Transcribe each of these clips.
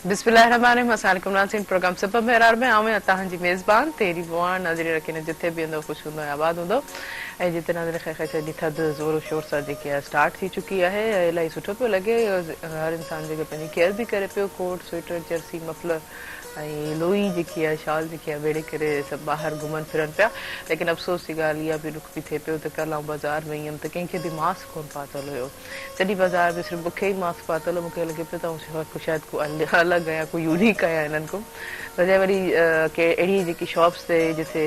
بسم الله الرحمٰن الرحيم السلام عليڪم ناظرين پروگرام سبب مهراڻ ۾ آئون آهيان توهان جي ميزبان تيري بواڻ ناظرين رکي نه جٿي به هوندو خوش هوندو ۽ آباد هوندو ۽ جتي ناظرين خير خير سڄي ٿڌ زور و شور سان جيڪي آهي اسٽارٽ ٿي چڪي آهي ۽ الاهي سٺو پيو لڳي هر انسان جيڪو پنهنجي ڪيئر به ڪري پيو ڪوٽ سوئيٽر جرسي مفلر ۽ لوئي جيڪي آهي شال جيڪي آهي ويڙهي ڪري سڀ ٻاهر گهمن ڦرن پيا ليڪن افسوس جي ڳالهه اها به ڏک به ٿئي پيو ته ڪلهه آئون بازار وئي هيم ته ڪنهن کي به ماسڪ ڪونه پاتل هيو سڄي بازار ۾ صرف مون کي ئي ماسڪ پاتل هو مون کي لڳي پيو ته آئون شايد ڪو الڳ آهيان ڪو يونيڪ آهيان هنن کان بجاء وري ڪي اهڙي جيڪي شاپس تي جتي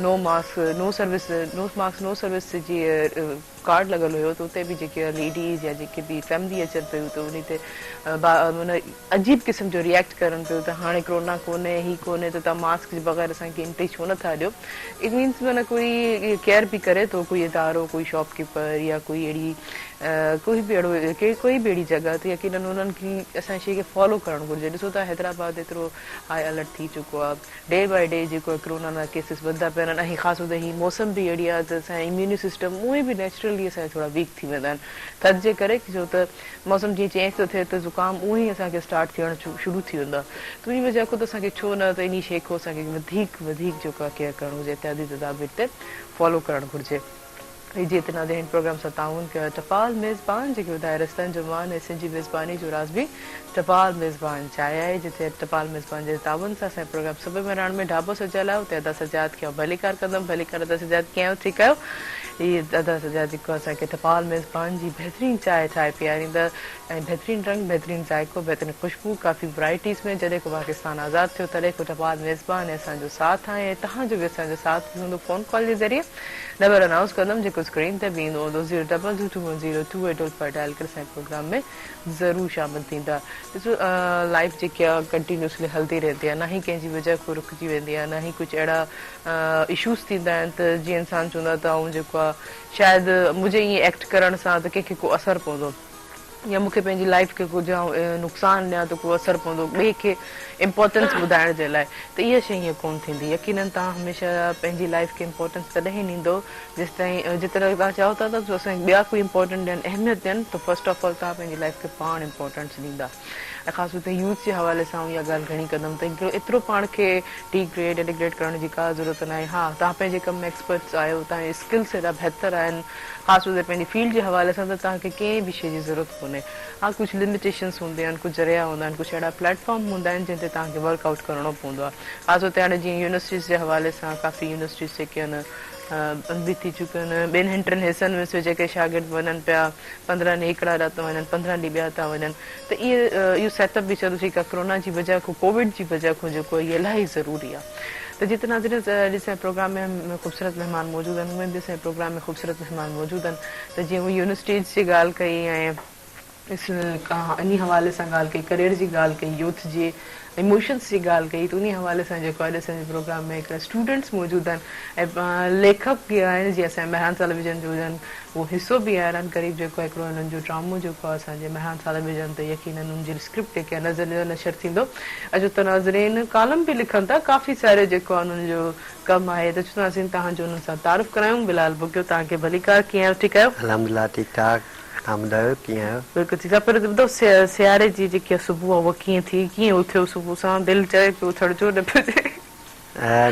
no mask no service no mask no service جي ڪارڊ لڳل هيو ته اتي به جيڪي ليڊيز يا جيڪي به فيملي اچن پيون ته انهي تي معنيٰ عجيب قسم جو ريئيڪٽ ڪرن پيون ته هاڻي ڪرونا ڪونهي هي ڪونهي ته توهان ماسڪ جي بغير اسان کي انٽري ڇو نٿا ڏيو it means معنيٰ ڪوئي ڪيئر به ڪري ٿو ڪوئي ادارو ڪوئي شاپ ڪيپر يا ڪوئي اهڙي ڪوئي به اهڙو ڪوئي به اهڙي جڳهه ته يقينن انهن کي اسان شي کي فالو ڪرڻ گهرجي ڏسو ته حيدرآباد ايترو هائي الرٽ ٿي چڪو آهي ڊي باء ڊي جيڪو آهي ڪرونا نا ڪيسز وڌندا پيا وڃن ۽ خاص طور تي هي موسم به اهڙي آهي ته اسان جا اميوني سسٽم اونئن به نيچرلي اسان جا ٿورا ويڪ ٿي ويندا آهن ٿڌ جي ڪري ڇو ته موسم جيئن چينج ٿو ٿئي ته زڪام اونئن ئي اسان کي اسٽارٽ ٿيڻ شروع ٿي ويندو آهي ته انهي وجه کان ته اسان کي ڇو نه ته انهي شي کان اسان کي وڌيڪ وڌيڪ جيڪو آهي ڪيئر ڪرڻ گهرجي احتياطي تدابير تي فالو ڪرڻ گهرجي. جي ته ناظرين هن پروگرام سان تعاون ڪيو آهي ٽپال ميزبان جيڪي ٻڌائي رستن جو مان ۽ سنڌ جي ميزباني جو راز به ٽپال ميزبان چاء آهي جتي ٽپال ميزبان جي تعاون سان اسان جو پروگرام صبح مهراڻ ۾ ڍاٻو سجيل آهي اتي ادا سجاد کي آئون ڀليڪار ڪندم ڀليڪار ادا سجاد ڪيئن آهيو ٺيڪ آهيو هي ادا سجاد جيڪو اسان کي ٽپال ميزبان جي بهترين چاء ٺاهي پياريندا ۽ بهترين رنگ بهترين ذائقو بهترين خوشبو ڪافي ورائٽيز ۾ جڏهن کان پاڪستان آزاد ٿيو تڏهن کان ٽپال ميزبان ۽ اسان جو ساٿ آهي ۽ توهان جو به اسان جو ساٿ به هوندو فون ڪال جي ذريعي نمبر انائونس ڪندم جيڪو اسڪرين تي به ايندو هوندو zero double two two one zero two eight double five dial ڪري اسان جي پروگرام ۾ ضرور شامل ٿيندا ڏسو لائف جيڪي آ ڪنٽينيوسلي هلندي رهندي آ نه هي ڪنهن جي وجه کان رڪجي ويندي آ نه هي ڪجهه اهڙا اشوز ٿيندا آهن ته جيئن انسان چوندو آ ته آئون جيڪو آ شايد منهنجي ائين ايڪٽ ڪرڻ سان ته ڪنهن کي ڪو اثر پوندو. يا مون کي پنهنجي لائيف کي ڪجهه آئون نقصان ڏيان ته ڪو اثر پوندو ٻئي کي امپورٽنس ٻڌائڻ جي لاء ته اها شيء ائين ڪونه ٿيندي يقينن توهان هميشه پنهنجي لائيف کي امپورٽنس تڏهن ئي ڏيندو جيستائين جيترا توهان چاهو ٿا ته اسان کي ٻيا ڪوئي امپورٽنس ڏين اهميت ڏين ته فرسٽ آف آل توهان پنهنجي لائيف کي پاڻ امپورٽنس ڏيندا ۽ خاص طور تي يوٿ جي حوالي سان آئون اها ڳالهه گهڻي ڪندم ته هڪڙو ايترو پاڻ کي ڊي گريڊ يا ڊگريڊ ڪرڻ جي ڪا ضرورت ناهي ها توهان پنهنجي ڪم ۾ ايڪسپرٽس آهيو توهان جا اسڪلس ايڏا بهتر آهن خاص طور تي پنهنجي فيلڊ جي حوالي سان ته توهان کي ڪنهن به شيء جي ضرورت ڪونهي. ها ڪجهه لميٽيشنس هونديون آهن، ڪجهه ذريعا هوندا آهن، ڪجهه اهڙا پليٽ فارم هوندا آهن جنهن تي توهان کي ورڪ آئوٽ ڪرڻو پوندو آهي. خاص طور تي هاڻي جيئن يونيورسٽيز جي حوالي سان ڪافي يونيورسٽيز جيڪي آهن بند به ٿي چڪيون آهن. ٻن ٽن حصن ۾ سو جيڪي شاگرد وڃن پيا 15 ڏينهن هڪڙا ڏا ٿا وڃن 15 ڏينهن ٻيا ٿا وڃن ته اهي اهو سيٽ اپ به چلو ٺيڪ آهي ڪرونا جي وجهه کان ڪووڊ جي وجهه کان جيڪو آهي اهي الاهي ضروري آهي. ته جتي ناظرين اڄ اسان جي پروگرام ۾ خوبصورت مهمان موجود آهن هونئن به اسان جي پروگرام ۾ خوبصورت مهمان موجود آهن ته جيئن هو يونيورسٽيز جي ڳالهه ڪئي ۽ انهي حوالي سان ڳالهه ڪئي ڪريئر جي ڳالهه ڪئي يوٿ جي ايموشنس جي ڳالهه ڪئي ته انهي حوالي سان جيڪو اڄ اسان جي پروگرام ۾ هڪڙا اسٽوڊنٽس موجود آهن ۽ ليکڪ به آهن جيئن اسان جي مهراڻ ٽيليويزن جو هجن اهو حصو به آهن عنقريب جيڪو هڪڙو هنن جو ڊرامو جيڪو آهي اسان جي مهراڻ ٽيليويزن تي يقينن ان جي اسڪرپٽ جيڪي آهي نظر نشر ٿيندو اچو ته ناظرين ڪالم به لکن ٿا ڪافي ساري جيڪو آهي انهن جو ڪم آهي ته اچو ناظرين توهان جو انهن سان تعارف ڪرايون بلال بگيو توهان کي ڀليڪار ڪيئن آهيو ٺيڪ آهيو؟ الحمدلله ٺيڪ ٺاڪ توهان ٻڌايو ڪيئن آهيو؟ بلڪل ٺيڪ ٺاڪ پر ٻڌو سياري جي جيڪي صبح آهي اها ڪيئن ٿي ڪيئن اٿيو صبح سان دل چئي پيو اٿڻ جو نه پيو چئي.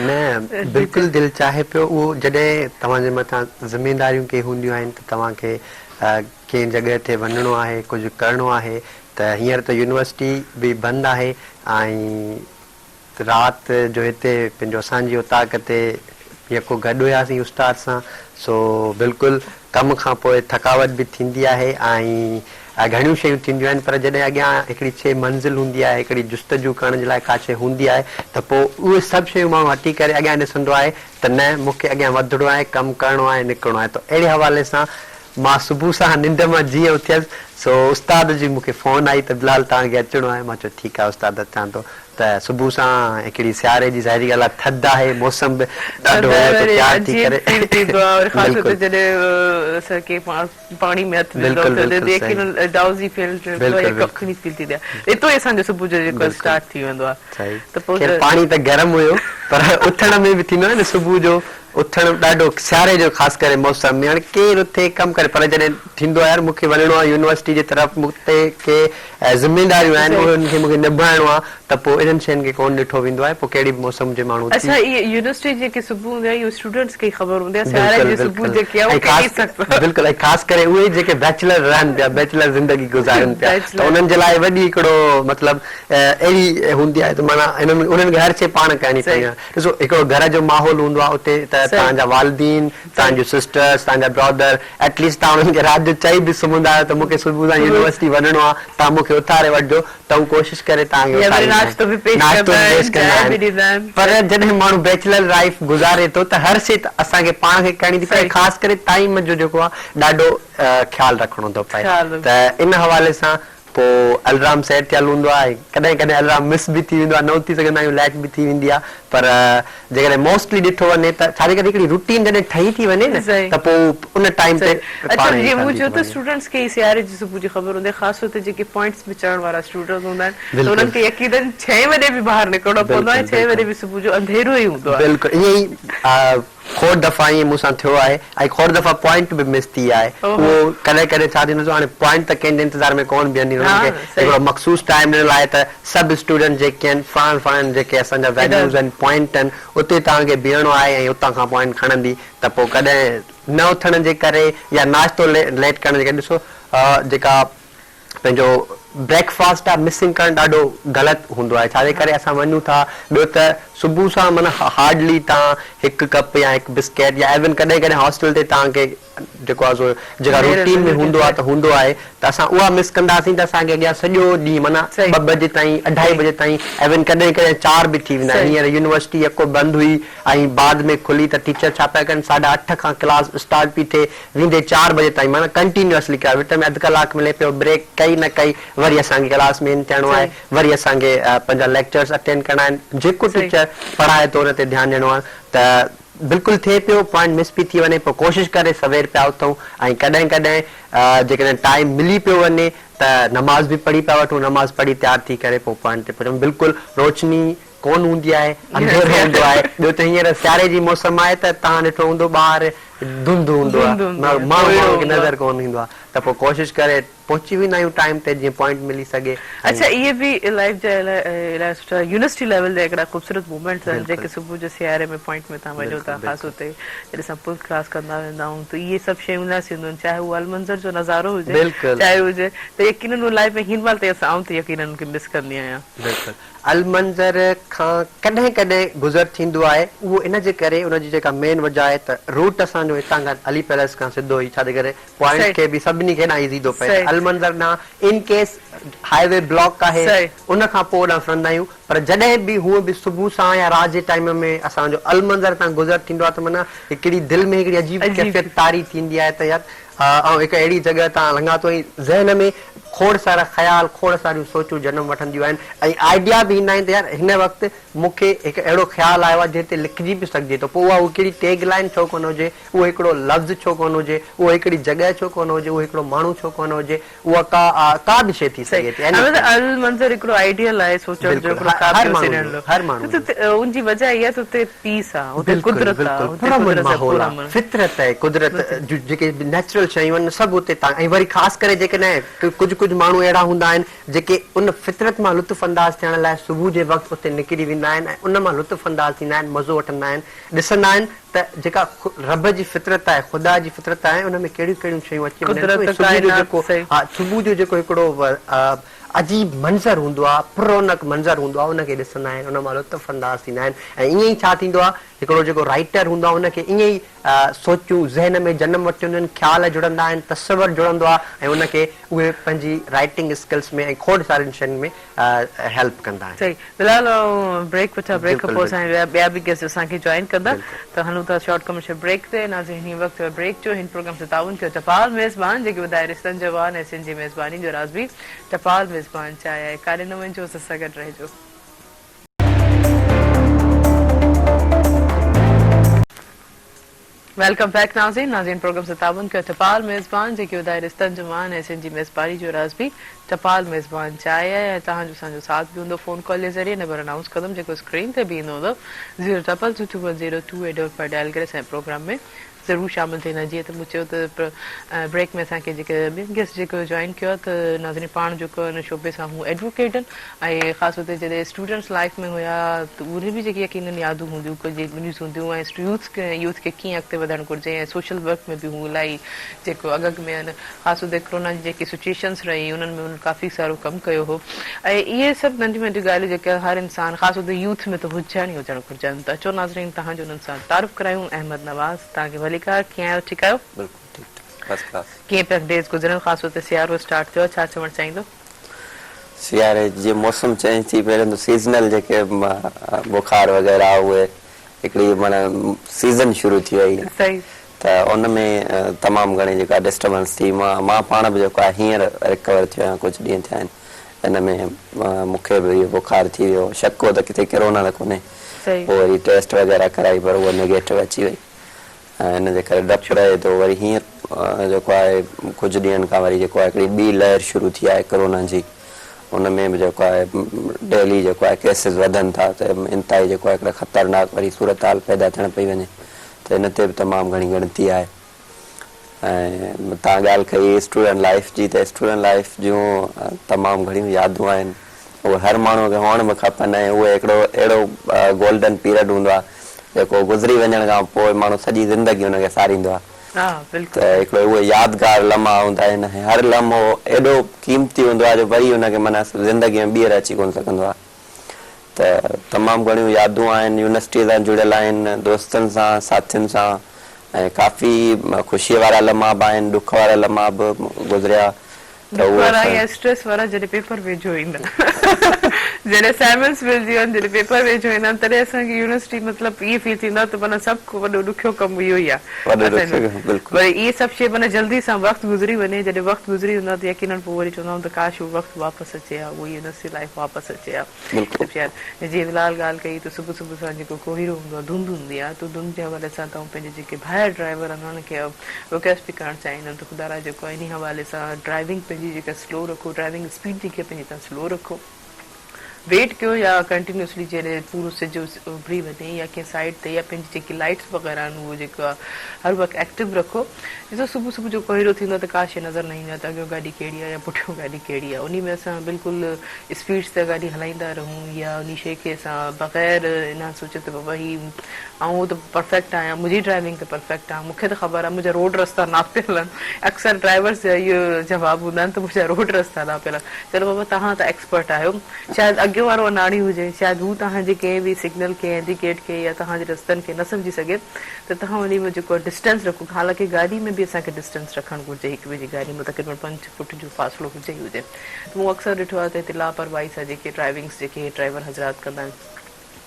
نه بلڪل دل چاهي پيو اهو جڏهن توهان جي مٿان ذميداريون ڪي هونديون آهن ته توهان کي ڪنهن جڳهه تي وڃڻو آهي ڪجهه ڪرڻو آهي ته هينئر ته يونيورسٽي به بند آهي ۽ رات جو هتي پنهنجو اسان جي اوطاق تي يڪو گڏ هياسين استاد سان سو بلڪل ڪم کان پوء ٿڪاوٽ به ٿيندي آهي ۽ گهڻيون شيون ٿينديون آهن پر جڏهن اڳيان هڪڙي شيء منزل هوندي آهي، هڪڙي جستجو ڪرڻ جي لاء ڪا شيء هوندي آهي ته پوء اهي سڀ شيون ماڻهو هٽي ڪري اڳيان ڏسندو آهي ته نه مون کي اڳيان وڌڻو آهي، ڪم ڪرڻو آهي، نڪرڻو آهي ته اهڙي حوالي سان مان صبح سان ننڊ مان جيئن اٿيس سو استاد جي مون کي فون آئي ته بلال توهان کي اچڻو آهي، مان چيو ٺيڪ آهي استاد اچان ٿو ته صبح سان هڪڙي سياري جي ظاهري ڳالهه آهي ٿڌ آهي موسم به ڏاڍو ٿڌ هيو ته وري تيار ٿي عجيب ڪري فيل ٿيندو آهي وري خاص طور بلڪل تي جڏهن اسان کي پاڻي ۾ هٿ وجهندو بلڪل ته بلڪل صحيح يقينن ڊائوزي فيل ٿيندو آهي بلڪل يا بلڪل ڪخني فيل ٿيندي آهي ايترو ئي اسان جو صبح جو جيڪو بلڪل اسٽارٽ ٿي ويندو آهي صحيح ته پوء خير ته پاڻي ته گرم هيو پر اٿڻ ۾ به ٿيندو آهي نه صبح جو اٿڻ ڏاڍو سياري جو خاص ڪري موسم ۾ هاڻي ڪير اٿي ڪم ڪري پر جڏهن ٿيندو آهي يار مون کي وڃڻو آهي يونيورسٽي جي طرف مون تي ڪي ذميداريون آهن انهن کي مون کي نڀائڻو آهي ته پوء انهن شين کي ڪونه ڏٺو ويندو آهي پوء ڪهڙي به موسم هجي ماڻهو اٿي اڇا اهي يونيورسٽي جي جيڪي صبح هوندي آهي اهو اسٽوڊنٽس کي ئي خبر هوندي آهي سياري بلڪل جي صبح بلڪل جيڪي آهي ۽ اهو ڪيڏي خاص سخت آهي. بلڪل ۽ خاص ڪري اهي جيڪي بيچلر رهن پيا بيچلر زندگي گذارن پيا ته بيچلر انهن جي لاء وڏي هڪڙو مطلب اهڙي هوندي آهي ته معنيٰ انهن انهن کي هر شي پاڻ ڪرڻي پوندي صحيح آهي ڏسو هڪڙو گهر جو ماحول هوندو آهي اتي ته صحيح توهان جا والدين صحيح توهان جون سسٽرس توهان جا برادر ايٽ ليسٽ توهان انهن کي رات جو چئي به سمهندا آهيو ته مون کي صبح سان صبح يونيورسٽي وڃڻو آهي توهان مون کي اٿاري وٺجو ته هو ڪوشش ڪري توهان کي يا وري اٿاريندا ناشتو آهن به پيش ناشتو ڪندا به آهن پيش ڪندا چانهه به آهن ڏيندا آهن پر جڏهن ماڻهو بيچلر لائيف گذاري ٿو ته هر شي اسان کي پاڻ کي ڪرڻي ٿي پئي صحيح خاص ڪري ٽائيم جو جيڪو آهي ڏاڍو خيال رکڻو ٿو پئي خيال ته ان حوالي سان پوء الرام سيٽ ٿيل هوندو آهي ڪڏهن ڪڏهن الرام مس به ٿي ويندو آهي نه اٿي سگهندا آهيون ليٽ به ٿي ويندي آهي پر جيڪڏهن موسٽلي ڏٺو وڃي ته ڇا جي ڪري هڪڙي روٽين جڏهن ٺهي ٿي وڃي نه صحيح ته پوء ان ٽائيم تي صحيح اڇا پاڻ ئي جيئن مون ٿي چيو ته وڃي. اسٽوڊنٽس کي ئي سياري جي صبح جي خبر هوندي آهي خاص طور تي جيڪي پوائنٽس ۾ چڙهڻ وارا اسٽوڊنٽس هوندا آهن ته بلڪل انهن کي يقينن ڇهين وڄي به ٻاهر نڪرڻو پوندو آهي بلڪل ڇهين وڄي بلڪل به صبح جو انڌيرو ئي هوندو آهي. بلڪل ائين ئي کوڙ دفعا ائين مون سان ٿيو آهي ۽ کوڙ دفعا پوائنٽ به مس ٿي آهي اوهو اهو ڪڏهن ڪڏهن ڇا ٿيندو هاڻي پوائنٽ ته ڪنهن جي انتظار ۾ ڪونه بيهندي ها انهن کي صحيح هڪڙو مخصوص ٽائيم ڏنل آهي ته سڀ اسٽوڊنٽ جيڪي آهن فلاڻن فلاڻن جيڪي اسان جا ايڏا وينيوز آهن پوائنٽ آهن اتي توهان کي بيهڻو آهي ۽ اتان کان پوائنٽ کڻندي ته پوء ڪڏهن نه اٿڻ جي ڪري يا ناشتو ليٽ ڪرڻ جي ڪري ڏسو جيڪا پنهنجو بريڪ فاسٽ آ مسنگ ڪرڻ ڏاڍو غلط هوندو آهي ڇاجي ڪري اسان وڃون ٿا ٻيو ته صبح سان معنيٰ هارڊلي توهان هڪ ڪپ يا هڪ بسڪيٽ يا ايون ڪڏهن ڪڏهن هاسٽل تي توهان کي جيڪو آ سو جيڪا روٽين ۾ هوندو آ ته هوندو آهي ته اسان اها مس ڪنداسين ته اسان کي اڳيان سڄو ڏينهن معنيٰ ٻه بجي تائين اڍائي بجي تائين ايون ڪڏهن ڪڏهن چار به ٿي ويندا آهن هينئر يونيورسٽي يڪو بند هئي ۽ بعد ۾ کلي ته ٽيچر ڇا پيا ڪن ساڍا اٺ کان ڪلاس اسٽارٽ پئي ٿئي ويندي چار بجي تائين معنيٰ ڪنٽينيوسلي ڪلاس وچ ۾ اڌ ڪلاڪ ملي پيو بريڪ ڪئي نه ڪئي وري اسان کي ڪلاس ۾ ان ٿيڻو آهي وري اسان کي پنهنجا ليڪچرس اٽينڊ ڪرڻا آهن جيڪو ٽيچر پڙهائي ٿو ان تي ڌيان ڏيڻو آهي ته بلڪل ٿئي پيو پوائنٽ مس به ٿي وڃي پوء ڪوشش ڪري سوير پيا اٿون ۽ ڪڏهن ڪڏهن جيڪڏهن ٽائيم ملي پيو وڃي ته نماز به پڙهي پيا وٺون نماز پڙهي تيار ٿي ڪري پوء پوائنٽ تي پهچون بلڪل روشني ڪونه هوندي آهي، انڌيرو هوندو آهي، ٻيو ته هينئر سياري جي موسم آهي ته توهان ڏٺو هوندو ٻاهر ڌنڌ هوندو آهي، ماڻهو ماڻهو کي نظر ڪونه ايندو آهي ته پوء ڪوشش ڪري پهچي ويندا آهيون ٽائيم تي جيئن پوائنٽ ملي سگهي ۽ اڇا اهي به لائيف جا الاهي سٺا يونيورسٽي ليول جا هڪڙا خوبصورت مومينٽس آهن جيڪي صبح جو سياري ۾ پوائنٽ ۾ توهان وڃو ٿا خاص طور تي جڏهن اسان پل ڪراس ڪندا ويندا آهيون ته اهي سڀ شيون الاهي سٺيون هونديون آهن چاهي اهو المنظر جو نظارو هجي چاهي هجي ته يقينن اهو لائيف ۾ هن مهل تائين آئون ته يقينن ان کي مس ڪندي آهيان. بلڪل المنظر کان ڪڏهن ڪڏهن گذر ٿيندو آهي اهو ان جي ڪري ان جي جيڪا مين وجه آهي ته روٽ اسان جو هتان کان علي پيلس کان سڌو ئي ڇا جي ڪري پوائنٽ کي به سڀني کي ڏانهن ايزي ٿو پئي ته المنظر ڏانهن ان ڪيس هاء وي بلاڪ آهي ان کان پوء اوڏانهن ڦرندا آهيون پر جڏهن به هونء به صبح سان يا رات جي ٽائيم ۾ اسان جو المنظر تان گذر ٿيندو آهي ته معنيٰ هڪڙي دل ۾ هڪڙي عجيب ڪيفيت طاري ٿيندي آهي ته يار آئون هڪ اهڙي جڳهه تان لنگهان ٿو ۽ ذهن ۾ کوڙ سارا خيال، کوڙ ساريون سوچون جنم وٺنديون آهن ۽ آئيڊيا به ايندا آهن ته يار هن وقت مون کي هڪ اهڙو خيال آيو آهي جنهن تي لکجي به سگهجي ٿو پوء اها هڪڙي ٽيگ لائين ڇو ڪونه هجي، اهو هڪڙو لفظ ڇو ڪونه هجي، اهو هڪڙي جڳهه ڇو ڪونه هجي، اهو هڪڙو ماڻهو ڇو ڪونه هجي، اها ڪا ڪا به شيء ٿي سگهي ٿي Anything. المنظر هڪڙو آئيڊيل آهي سوچڻ جو هڪڙو خواب جو سرڻ جو هر ماڻهو جو ان جي وجه اها ته اتي پيس آ اتي بلڪل قدرت آ بلڪل اتي پرامن قدرت آ ماحول آ پرامن فطرت آهي قدرت جون جيڪي به نيچرل شيون آهن سڀ اتي تان ۽ وري خاص ڪري جيڪڏهن ڪجهه ڪجهه ماڻهو اهڙا هوندا آهن جيڪي ان فطرت مان لطف انداز ٿيڻ لاء صبح جي وقت اتي نڪري ويندا آهن ۽ ان مان لطف انداز ٿيندا آهن مزو وٺندا آهن ڏسندا آهن ته جيڪا رب جي فطرت آهي خدا جي فطرت آهي ان ۾ ڪهڙيون ڪهڙيون شيون اچي وڃن ٿيون ۽ قدرت صبح جو ڪائنات جيڪو صحيح. ها صبح جو جيڪو هڪڙو عجيب منظر هوندو آهي پررونق منظر هوندو آهي ان کي ڏسندا آهن ان مان لطف انداز ٿيندا آهن ۽ ائين ئي ڇا ٿيندو آهي هڪڙو جيڪو رائيٽر هوندو آهي ان کي ائين ئي سوچون ذهن ۾ جنم وٺنديون آهن خيال جڙندا آهن تصور جڙندو آهي ۽ ان کي اهي پنهنجي رائيٽنگ اسڪلس ۾ ۽ کوڙ سارين شين ۾ هيلپ ڪندا آهن. صحيح بلال آئون بريڪ وٺان بريڪ کان پوء اسان جا ٻيا به گيسٽ اسان کي جوائن ڪندا ته هلون ٿا شارٽ ڪمرشل بريڪ تي ناظرين هي وقت ٿيو آهي بريڪ جو هن پروگرام سان تعاون ڪيو ٽپال ميزبان جيڪي ٻڌائي رشتن جوان ۽ سنڌ جي ميزباني جو راز به ٽپال ميزبان چاهي آهي ڪاڏي نه وڃجو اسان سان گڏ رهجو. Welcome back ناظرين ناظرين پروگرام سان تعاون ڪيو ٽپال ميزبان جيڪي ٻڌائي رشتن جو مان ۽ سنڌ جي ميزباني جو راز به ٽپال ميزبان چاهي آهي ۽ توهان جو اسان جو ساٿ به هوندو فون ڪال جي ذريعي نمبر انائونس ڪندم جيڪو اسڪرين تي به ايندو هوندو zero double two two one zero two eight double five dial ڪري اسان جي پروگرام ۾ ضرور شامل ٿيندا جيئن ته مون چيو ته بريڪ ۾ اسان کي جيڪي ٻين گيسٽ جيڪو جوائن ڪيو آهي ته ناظرين پاڻ جيڪو ان شعبي سان هو ايڊووڪيٽ آهن ۽ خاص طور تي جڏهن اسٽوڊنٽس لائف ۾ هيا ته اهي به جيڪي يقينن يادون هونديون ڪجهه ميموريز هونديون ۽ يوٿ کي يوٿ کي ڪيئن اڳتي وڌڻ گهرجي ۽ سوشل ورڪ ۾ به هو الاهي جيڪو اڳ اڳ ۾ آهن خاص طور تي ڪرونا جي جيڪي سچويشنس رهي انهن ۾ هن ڪافي سارو ڪم ڪيو هو ۽ اهي سڀ ننڍيون ننڍيون ڳالهيون جيڪي هر انسان خاص طور تي يوٿ ۾ ته هجڻ ئي هجڻ گهرجن ته اچو ناظرين توهان جو انهن سان تعارف ڪرايون احمد نواز توهان کي ڀليڪار ڪيئن آهيو ٺيڪ آهيو؟ بلڪل ٺيڪ ٺاڪ فرسٽ ڪلاس. ڪيئن پيا ڊيز گذرن خاص طور تي سيارو اسٽارٽ ٿيو آهي ڇا چوڻ چاهيندو؟ سياري جي موسم چينج ٿي پهريون ته سيزنل جيڪي بخار وغيره اهي هڪڙي معنيٰ سيزن شروع ٿي وئي صحيح. ته ان ۾ تمام گهڻي جيڪا ڊسٽربنس ٿي مان مان پاڻ به جيڪو آهي هينئر رڪور ٿيو آهيان ڪجهه ڏينهن ٿيا آهن ان ۾ مون کي به اهو بخار ٿي ويو شڪ هو ته ڪٿي ڪرونا ته ڪونهي پوء وري ٽيسٽ وغيره ڪرائي پر اها نيگيٽو اچي وئي ۽ ان جي ڪري ڊپ رهي ٿو وري هينئر جيڪو آهي ڪجهه ڏينهن کان وري جيڪو آهي هڪڙي ٻي لهر شروع ٿي آهي ڪرونا جي ان ۾ به جيڪو آهي ڊيلي جيڪو آهي ڪيسز وڌن ٿا ته انتهائي جيڪو آهي هڪڙا خطرناڪ وري صورتحال پيدا ٿيڻ پئي وڃي ته ان تي به تمام گهڻي ڳڻتي آهي ۽ توهان ڳالهه ڪئي اسٽوڊنٽ لائيف جي ته اسٽوڊنٽ لائيف جون تمام گهڻيون يادون آهن اهي هر ماڻهو کي هئڻ به کپن ۽ اهي هڪڙو اهڙو گولڊن پيريڊ هوندو آهي جيڪو گذري وڃڻ کان پوء ماڻهو سڄي زندگي ان کي ساريندو آهي ته هڪڙو اهي يادگار لمحا هوندا آهن ۽ هر لمحو ايڏو قيمتي هوندو آهي جو وري ان کي معنيٰ زندگي ۾ ٻيهر اچي ڪونه سگهندو آهي. ته تمام گهڻيون يادون آهن يونيورسٽيء سان جڙيل آهن دوستن سان ساٿين سان ۽ ڪافي خوشيء وارا لمحا به آهن ڏک وارا لمحا به گذريا ته ڏک اهو وارا اسان يا اسٽريس وارا جڏهن پيپر ويجهو ايندا جڏهن اسائنمينٽس ملجي وڃن جڏهن پيپر ويجهو ايندا آهن تڏهن اسان کي يونيورسٽي مطلب ائين فيل ٿيندو آهي ته معنيٰ سڀ کان وڏو ڏکيو ڪم اهو ئي آهي وڏو ڏکيو ڪم بلڪل. وري اهي سڀ شيء معنيٰ جلدي سان وقت گذري وڃي جڏهن وقت گذري ويندو آهي ته يقينن پوء وري چوندا آهيون ته ڪاش اهو وقت واپس اچي ها اهو يونيورسٽي لائيف واپس اچي ها. بلڪل. سڀ شايد جيئن بلال ڳالهه ڪئي ته صبح صبح سان جيڪو ڪوهيڙو هوندو آهي ڌنڌ هوندي آهي ته ڌنڌ جي حوالي سان ته آئون پنهنجي جيڪي ڀائر ڊرائيور آهن انهن کي رڪويسٽ به ڪرڻ چاهيندم ته خدارا جيڪو آهي انهي حوالي سان ڊرائيونگ پنهنجي جيڪا سلو رکو ڊرائيونگ اسپيڊ جيڪي آهي پنهنجي تان سلو رکو ويٽ ڪيو يا ڪنٽينيوسلي جڏهن پورو سج اڀري وڃي يا ڪنهن سائيڊ تي يا پنهنجي جيڪي لائيٽس وغيره آهن اهو جيڪو آهي هر وقت ايڪٽو رکو ڏسو صبح صبح جو ڪوهيڙو ٿيندو آهي ته ڪا شيء نظر نه ايندي آهي ته اڳيون گاڏي ڪهڙي آهي يا پٺيون گاڏي ڪهڙي آهي انهي ۾ اسان بلڪل اسپيڊ سان گاڏي هلائيندا رهون يا انهي شيء کي اسان بغير ان سوچي ته بابا هي آئون ته پرفيڪٽ آهيان منهنجي ڊرائيونگ ته پرفيڪٽ آهي مون کي ته خبر آهي منهنجا روڊ رستا ناپيل آهن اڪثر ڊرائيورز جا اهو جواب هوندا آهن ته منهنجا روڊ رستا ناپيل آهن چلو بابا توهان ته ايڪسپرٽ آهيو شايد اڳيون وارو اناڙي هجي شايد هو توهان جي ڪنهن به سگنل کي انڊيڪيٽ کي يا توهان جي رستن کي نه سمجهي سگهي ته توهان انهي ۾ جيڪو آهي ڊسٽنس رکو حالانڪه گاڏي ۾ به اسان کي ڊسٽنس رکڻ گهرجي هڪ ٻئي جي گاڏي ۾ تقريبن پنج فٽ جو فاصلو هجي ئي هجي ته مون اڪثر ڏٺو آهي ته هتي لاپرواهي سان جيڪي ڊرائيونگس جيڪي ڊرائيور حضرات ڪندا آهن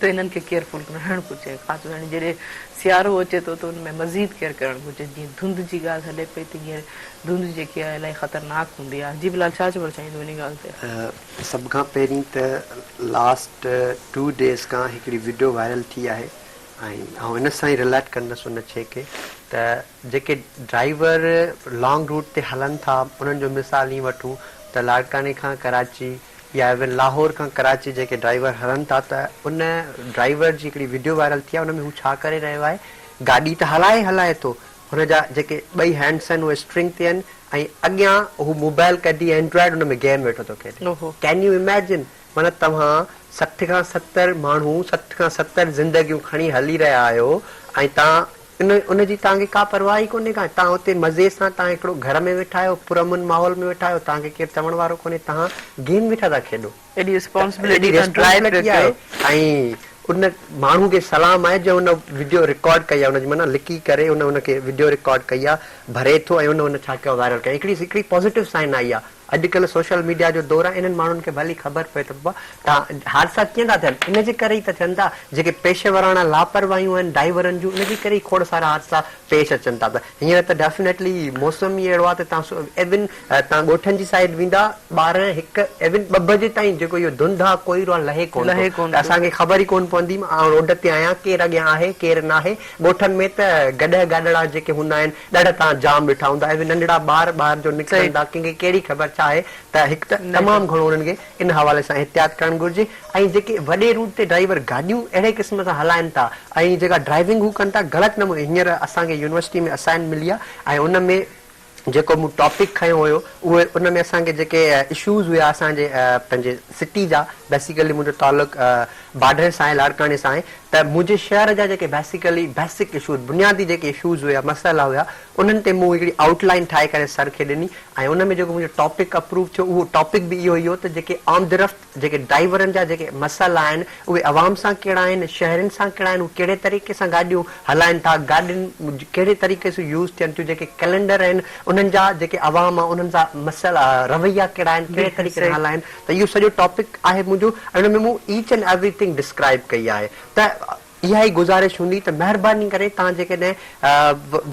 ته انهن کي ڪيئرفل رهڻ گهرجي خاص طور هاڻي جڏهن سيارو اچي ٿو ته ان ۾ مزيد ڪيئر ڪرڻ گهرجي جيئن ڌنڌ جي ڳالهه هلي پئي ته هينئر ڌنڌ جيڪي آهي الاهي خطرناڪ هوندي آهي جي بلال ڇا چوڻ چاهيندو انهي ڳالهه تي. سڀ کان پهرين ته لاسٽ ٽو ڊيز کان هڪڙي وڊيو وائرل ٿي آهي ۽ آئون ان سان ئي رليٽ ڪندس ان شي کي ته جيڪي ڊرائيور لانگ روٽ تي هلن ٿا انهن جو مثال ائين وٺون ته لاڙڪاڻي کان ڪراچي يا ايون لاهور کان ڪراچي جيڪي ڊرائيور هلن ٿا ته ان ڊرائيور جي هڪڙي وڊيو وائرل ٿي آهي ان ۾ هو ڇا ڪري رهيو آهي گاڏي ته هلائي هلائي ٿو هن جا جيڪي ٻئي هينڊس آهن اهي اسٽرنگ تي آهن ۽ اڳيان هو موبائل ڪڍي اينڊرائيڊ ان ۾ گيم ويٺو ٿو کيڏي ڪين يو اميجن معنيٰ توهان 60 کان 70 ماڻهو 60 کان 70 زندگيون کڻي هلي رهيا آهيو ۽ توهان ان ان جي توهان کي ڪا پرواهه ئي ڪونهي ڪا توهان اتي مزي سان توهان هڪڙو گهر ۾ ويٺا آهيو پرامن ماحول ۾ ويٺا آهيو توهان کي ڪير چوڻ وارو ڪونهي توهان گيم ويٺا ٿا کيڏو ايڏي ته ريسپانسبلٽي ايڏي توهان ڊرائيو پيا ريسپانسبلٽي ڪيو. آهي ۽ ان ماڻهو کي سلام آهي جنهن ان وڊيو رڪارڊ ڪئي آهي ان جي معنيٰ لڪي ڪري ان ان کي وڊيو رڪارڊ ڪئي آهي ڀري ٿو ۽ ان ان ڇا ڪيو وائرل ڪيو هڪڙي هڪڙي پازيٽو سائن آئي آهي. اڄڪلهه سوشل ميڊيا جو دور آهي انهن ماڻهن کي ڀلي خبر پئي ته بابا توهان حادثا ڪيئن ٿا ٿين ان جي ڪري ئي ته ٿين ٿا جيڪي پيشيوراڻا لاپرواهيون آهن ڊائيورن جون ان جي ڪري ئي کوڙ سارا حادثا پيش اچن ٿا ته هينئر ته ڊيفينيٽلي موسم ئي اهڙو آهي ته توهان ايون توهان ڳوٺن جي سائيڊ ويندا 12 هڪ ايون 2 بجي تائين جيڪو اهو ڌنڌ آهي ڪوهيڙو آهي لهي ڪونه ٿو ته اسان کي خبر ئي ڪونه پوندي آئون روڊ تي آهيان ڪير اڳيان آهي ڪير ناهي ڳوٺن ۾ ته گڏهه گاڏڙا جيڪي هوندا آهن ڏاڍا توهان جام ڏٺا هوندا ايون ننڍڙا ٻار ٻاهر جو نڪرن ٿا ڪنهن کي ڪهڙي خبر ڇا آهي ته هڪ ته تمام گهڻو انهن کي ان حوالي سان احتياط ڪرڻ گهرجي ۽ جيڪي وڏي روٽ تي ڊرائيور گاڏيون اهڙي قسم سان هلائن ٿا ۽ جيڪا ڊرائيونگ هو ڪن ٿا غلط نموني هينئر اسان کي يونيورسٽي ۾ اسائن ملي آهي ۽ ان ۾ جيڪو مون ٽاپڪ کنيو هيو اهي ان ۾ اسان کي جيڪي اشوز هيا اسان جي پنهنجي سٽي جا بيسيڪلي منهنجو تعلق بارڊر سان آهي لاڙڪاڻي سان آهي ته منهنجي شهر جا جيڪي بيسيڪلي بيسڪ اشوز بنيادي جيڪي اشوز هيا مسئلا هيا انهن تي مون هڪڙي آئوٽ لائين ٺاهي ڪري سر کي ڏني ۽ ان ۾ جيڪو منهنجو ٽاپڪ اپروو ٿيو اهو ٽاپڪ به اهو ئي هو ته جيڪي آمدرفت جيڪي ڊرائيورن جا جيڪي مسئلا آهن اهي عوام سان ڪهڙا آهن شهرين سان ڪهڙا آهن هو ڪهڙي طريقي سان گاڏيون هلائن ٿا گاڏين ڪهڙي طريقي سان يوز ٿين ٿيون جيڪي ڪئلينڊر آهن انهن جا جيڪي عوام آهي انهن سان مسئلا رويا ڪهڙا آهن ڪهڙي طريقي سان هلائن ته اهو سڄو ٽاپڪ آهي منهنجو ۽ ان ۾ مون each and every thing describe ڪئي آهي ته اها ئي گذارش هوندي ته مهرباني ڪري توهان جيڪڏهن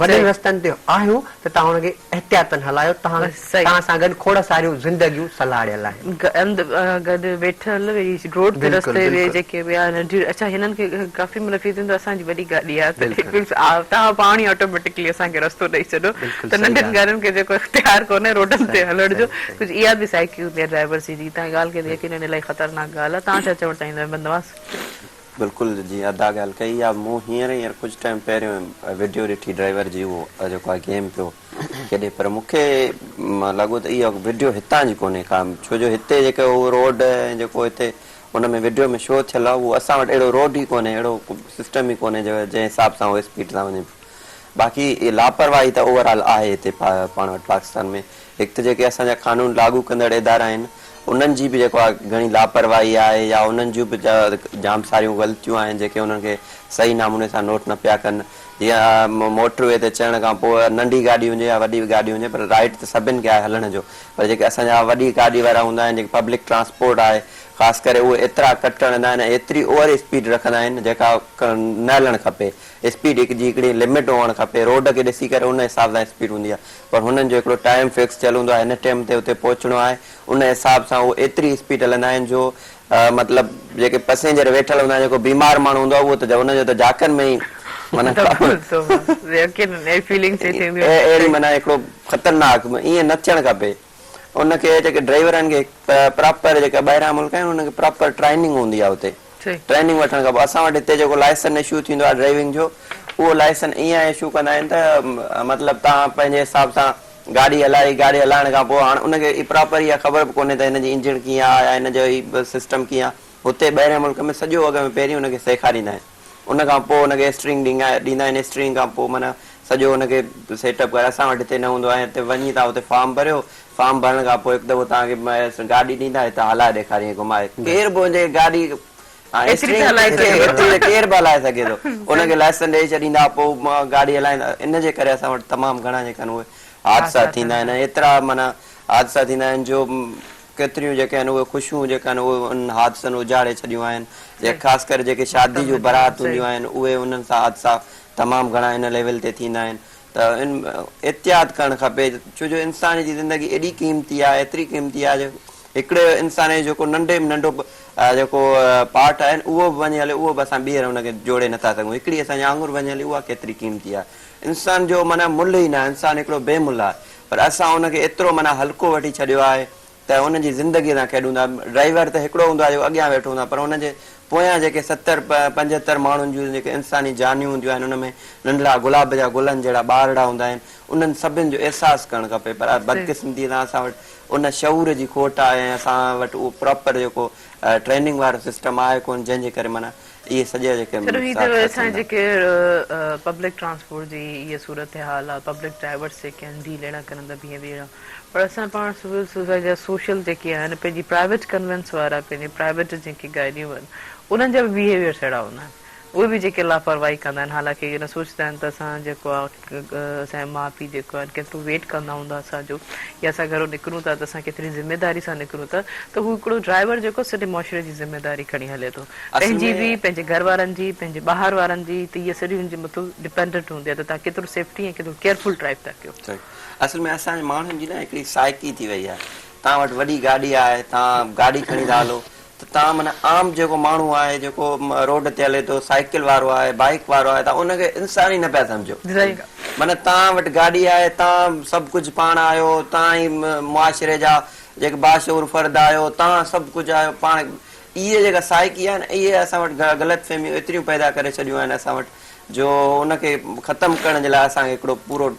وڏن رستن تي آهيو ته توهان ان کي احتياطن هلايو توهان توهان سان گڏ کوڙ ساريون زندگيون سلهاڙيل آهن. گڏ ويٺل روڊ تي رستي تي جيڪي به آهن اڇا هنن کي ڪافي مطلب فيل ٿيندو اسان جي وڏي گاڏي آهي ته توهان پاڻ ئي آٽوميٽڪلي اسان کي رستو ڏئي ڇڏو ته ننڍين گاڏين کي جيڪو اختيار ڪونهي روڊن تي هلڻ جو ڪجهه اها به سائيڪي هوندي آهي ڊرائيورز جي توهان ڳالهه ڪئي ته يقينن الاهي خطرناڪ ڳالهه آهي توهان ڇا چوڻ چاهيندا آهيو بندواس. بلڪل جي ادا ڳالهه ڪئي آ مون هينئر هينئر ڪجهه ٽائيم پهريون وڊيو ڏٺي ڊرائيور جي اهو جيڪو آ گيم پيو کيڏي پر مون کي لڳو ته اها وڊيو هتان جي ڪونهي ڪا ڇو جو هتي جيڪو هو روڊ ۽ جيڪو هتي ان ۾ وڊيو ۾ شو ٿيل آ اهو اسان وٽ اهڙو روڊ ئي ڪونهي اهڙو سسٽم ئي ڪونهي جو جنهن حساب سان هو اسپيڊ سان وڃي پيو باقي لاپرواهي ته اوور آل آهي هتي پاڻ وٽ پاڪستان ۾ هڪ ته جيڪي اسان جا قانون لاڳو ڪندڙ ادارا آهن انهن جي به جيڪو آهي گهڻي لاپرواهي آهي يا انهن جون به جام ساريون غلطيون آهن جيڪي انهن کي صحيح نموني سان نوٽ نه پيا ڪن جيئن موٽر وي تي چڙهڻ کان پوء ننڍي گاڏي هجي يا وڏي گاڏي هجي پر رائيٽ ته سڀن کي آهي هلڻ جو پر جيڪي اسان جا وڏي گاڏي وارا هوندا آهن جيڪي پبلڪ ٽرانسپورٽ آهي خاص ڪري اهي ايترا ڪٽ هڻندا آهن ۽ ايتري اوور اسپيڊ رکندا آهن جيڪا نه هلڻ کپي اسپيڊ هڪ جي هڪڙي لمٽ هئڻ کپي روڊ کي ڏسي ڪري ان حساب سان اسپيڊ هوندي آهي پر هنن جو هڪڙو ٽائيم فڪس ٿيل هوندو آهي هن ٽيم تي اتي پهچڻو آهي ان حساب سان هو ايتري اسپيڊ هلندا آهن جو مطلب جيڪي پسينجر ويٺل هوندا آهن جيڪو بيمار ماڻهو هوندو آهي اهو ته ان جو ته جاڪن ۾ ئي معنيٰ اهڙي معنيٰ هڪڙو خطرناڪ ائين نه ٿيڻ کپي ان کي جيڪي ڊرائيورن کي پراپر جيڪا ٻاهران ملڪ آهن انهن کي پراپر ٽرائننگ هوندي آهي اتي ٽريننگ وٺڻ کان پوء اسان وٽ هتي جيڪو لائسن اشو ٿيندو آهي ڊرائيونگ جو اهو لائسن ائين اشو ڪندا آهن ته مطلب توهان پنهنجي حساب سان گاڏي هلائي گاڏي هلائڻ کان پوء هاڻ ان کي پراپر اها خبر به ڪونهي ته هن جي انجڻ ڪيئن آهي يا هن جو هي سسٽم ڪيئن آهي هتي ٻاهرين ملڪ ۾ سڄو اڳ ۾ پهرين ان کي سيکاريندا آهن ان کان پوء ان کي اسٽرنگ ڏيندا آهن اسٽرنگ کان پوء معنيٰ سڄو ان کي سيٽ اپ ڪري اسان وٽ هتي نه هوندو آهي هتي وڃي توهان اتي فارم ڀريو فارم ڀرڻ کان پوء هڪ دفعو توهان کي گاڏي ڏيندا هتان هلائي ڏيکارين گهمائي ڪير به هجي گاڏي ايتري ته هلائي سگهي ٿو ايتري ته ڪير به هلائي سگهي ٿو ان کي لائسنس ڏئي ڇڏيندا پوء گاڏي هلائيندا ان جي ڪري اسان وٽ تمام گهڻا جيڪا آهن اهي حادثا ٿيندا آهن ۽ ايترا معنيٰ حادثا ٿيندا آهن جو ڪيتريون جيڪي آهن اهي خوشيون جيڪا آهن اهي انهن حادثن اجاڙي ڇڏيون آهن جي خاص ڪري جيڪي شادي جون برات هونديون آهن اهي انهن سان حادثا تمام گهڻا ان ليول تي ٿيندا آهن ته ان احتياط ڪرڻ کپي ڇو جو انسان جي زندگي ايڏي قيمتي آهي ايتري قيمتي آهي جو هڪڙي انسان جو جيڪو ننڍي ۾ ننڍو جيڪو پارٽ آهي اهو به وڃي هلي اهو به اسان ٻيهر ان کي جوڙي نٿا سگهون هڪڙي اسان جي آڱر وڃي هلي اها ڪيتري قيمتي آهي انسان جو معنيٰ ملهه ئي ناهي انسان هڪڙو بي ملهه آهي پر اسان ان کي ايترو معنيٰ هلڪو وٺي ڇڏيو آهي ته ان جي زندگيء سان کيڏون ٿا. ڊرائيور ته هڪڙو هوندو آهي جيڪو اڳيان ويٺو هوندو آهي پر ان جي پويان جيڪي 70 75 ماڻهن جون جيڪي انساني جانيون هونديون آهن ان ۾ ننڍڙا گلاب جا گلن جهڙا ٻارڙا هوندا آهن انهن سڀن جو احساس ڪرڻ کپي پر بدقسمتيء سان اسان وٽ ان شعور جي کوٽ آهي ۽ اسان وٽ اهو پراپر جيڪو ٽريننگ وارو سسٽم آهي ڪونه جنهن جي ڪري معنيٰ اهي سڄا جيڪي ڇڏو هي ته اسان جي جيڪي پبلڪ ٽرانسپورٽ جي اها صورتحال آهي پبلڪ ڊرائيورس جيڪي آهن ڍيل اهڙا ڪن ٿا بيهن به اهڙا پر اسان پاڻ سول سوسائٽي جا سوشل جيڪي آهن پنهنجي پرائيويٽ ڪنوينس وارا پنهنجي پرائيويٽ جيڪي گاڏيون آهن انهن جا به بيهيويئرس اهڙا هوندا آهن اهي به جيڪي لاپرواهي ڪندا آهن حالانڪه اهو نه سوچدا آهن ته اسان جيڪو آهي اسان جا ماء پيء جيڪو آهن ڪيترو ويٽ ڪندا هوندا اسان جو يا اسان گهرو نڪرون ٿا ته اسان ڪيتري ذميداري سان نڪرون ٿا ته هو هڪڙو ڊرائيور جيڪو سڄي معاشري جي ذميداري کڻي هلي ٿو پنهنجي به پنهنجي گهر وارن جي پنهنجي ٻاهر وارن جي ته اها سڄي هن جي مٿو ڊپينڊنٽ هوندي آهي ته توهان ڪيترو سيفٽي ۽ ڪيترو ڪيئرفل ڊرائيو ٿا ڪيو. اصل ۾ اسان جي ماڻهن جي نه هڪڙي سائيڪي ٿي وئي آهي توهان وٽ وڏي گاڏي آهي توهان گاڏي کڻي ٿا هلو ته توهان معنيٰ عام جيڪو ماڻهو آهي جيڪو روڊ تي هلي ٿو سائيڪل وارو آهي بائيڪ وارو آهي توهان ان کي انسان ئي نه پيا سمجهو معنيٰ توهان وٽ گاڏي آهي توهان سڀ ڪجهه پاڻ آهيو توهان ئي معاشري جا جيڪي باشعور فرد آهيو توهان سڀ ڪجهه آهيو پاڻ اهي جيڪا سائيڪي آهي نه اهي اسان وٽ غلط فهميون ايتريون پيدا ڪري ڇڏيون آهن اسان وٽ جو ان کي ختم ڪرڻ جي لاء اسان کي هڪڙو پورو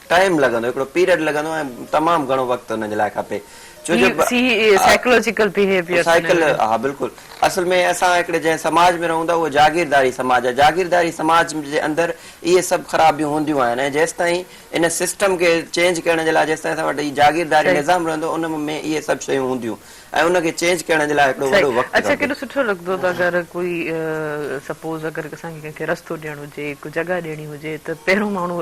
ٽائيم لڳندو هڪڙو پيريڊ لڳندو ۽ تمام گهڻو وقت ان جي لاء کپي ڇو جو سائيڪلوجيڪل بيهيويئر سائيڪل ها بلڪل اصل ۾ اسان هڪڙي جنهن سماج ۾ رهون ٿا اهو جاگيرداري سماج آهي جاگيرداري سماج جي اندر اهي سڀ خرابيون هونديون آهن ۽ جيستائين ان سسٽم کي چينج ڪرڻ جي لاء جيستائين اسان وٽ هي جاگيرداري نظام رهندو ان ۾ اهي سڀ شيون هونديون ۽ ان کي چينج ڪرڻ جي لاء هڪڙو وڏو وقت اڇا ڪيڏو سٺو لڳندو ته اگر ڪوئي سپوز اگر اسان کي ڪنهن کي رستو ڏيڻ هجي ڪو جڳهه ڏيڻي هجي ته پهريون ماڻهو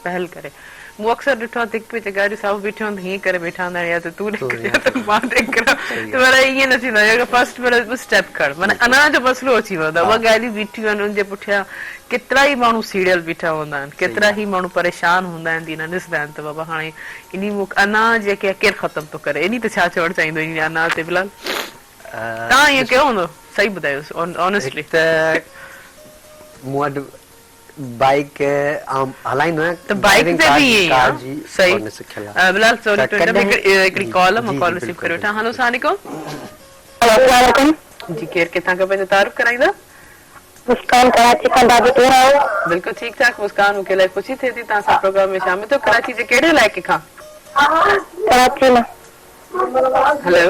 پهل ڪري مون اڪثر ڏٺو آهي ته هڪ ٻئي جي گاڏيون سامهون بيٺيون هونديون هيئن ڪري ويٺا هوندا آهن يا ته تون نڪر يا ته مان نڪران ته معنيٰ ائين نه ٿيندو آهي فرسٽ معنيٰ اسٽيپ کڻ معنيٰ انا جو مسئلو اچي ويندو آهي ٻه گاڏيون بيٺيون آهن ان جي پٺيان ڪيترا ئي ماڻهو سيڙيل بيٺا هوندا آهن ڪيترا ئي ماڻهو پريشان هوندا آهن ته نه ڏسندا آهن ته بابا هاڻي انهي مون انا جيڪي ڪير ختم ٿو ڪري انهي تي ڇا چوڻ چاهيندو انهي انا تي بلال توهان ائين ڪيو هوندو صحيح ٻڌايو آنيسٽلي. هڪ ته مون وٽ بائيڪ آئون هلائيندو آهيان ته بائيڪ تي به ائين ئي آ صحيح بلال سوري ٽو انٽرپٽ هڪڙي ڪال آ مان ڪال رسيو ڪري وٺان هلو السلام عليڪم. السلام عليڪم. جي ڪير ڪٿان کان پنهنجو تعارف ڪرائيندا. مسڪان ڪراچي کان دادي ڪيئن آهيو. بلڪل ٺيڪ ٺاڪ مسڪان مون کي الائي خوشي ٿئي ٿي توهان سان پروگرام ۾ شامل ٿيو ڪراچي جي ڪهڙي علائقي کان. ڪراچي مان. هلو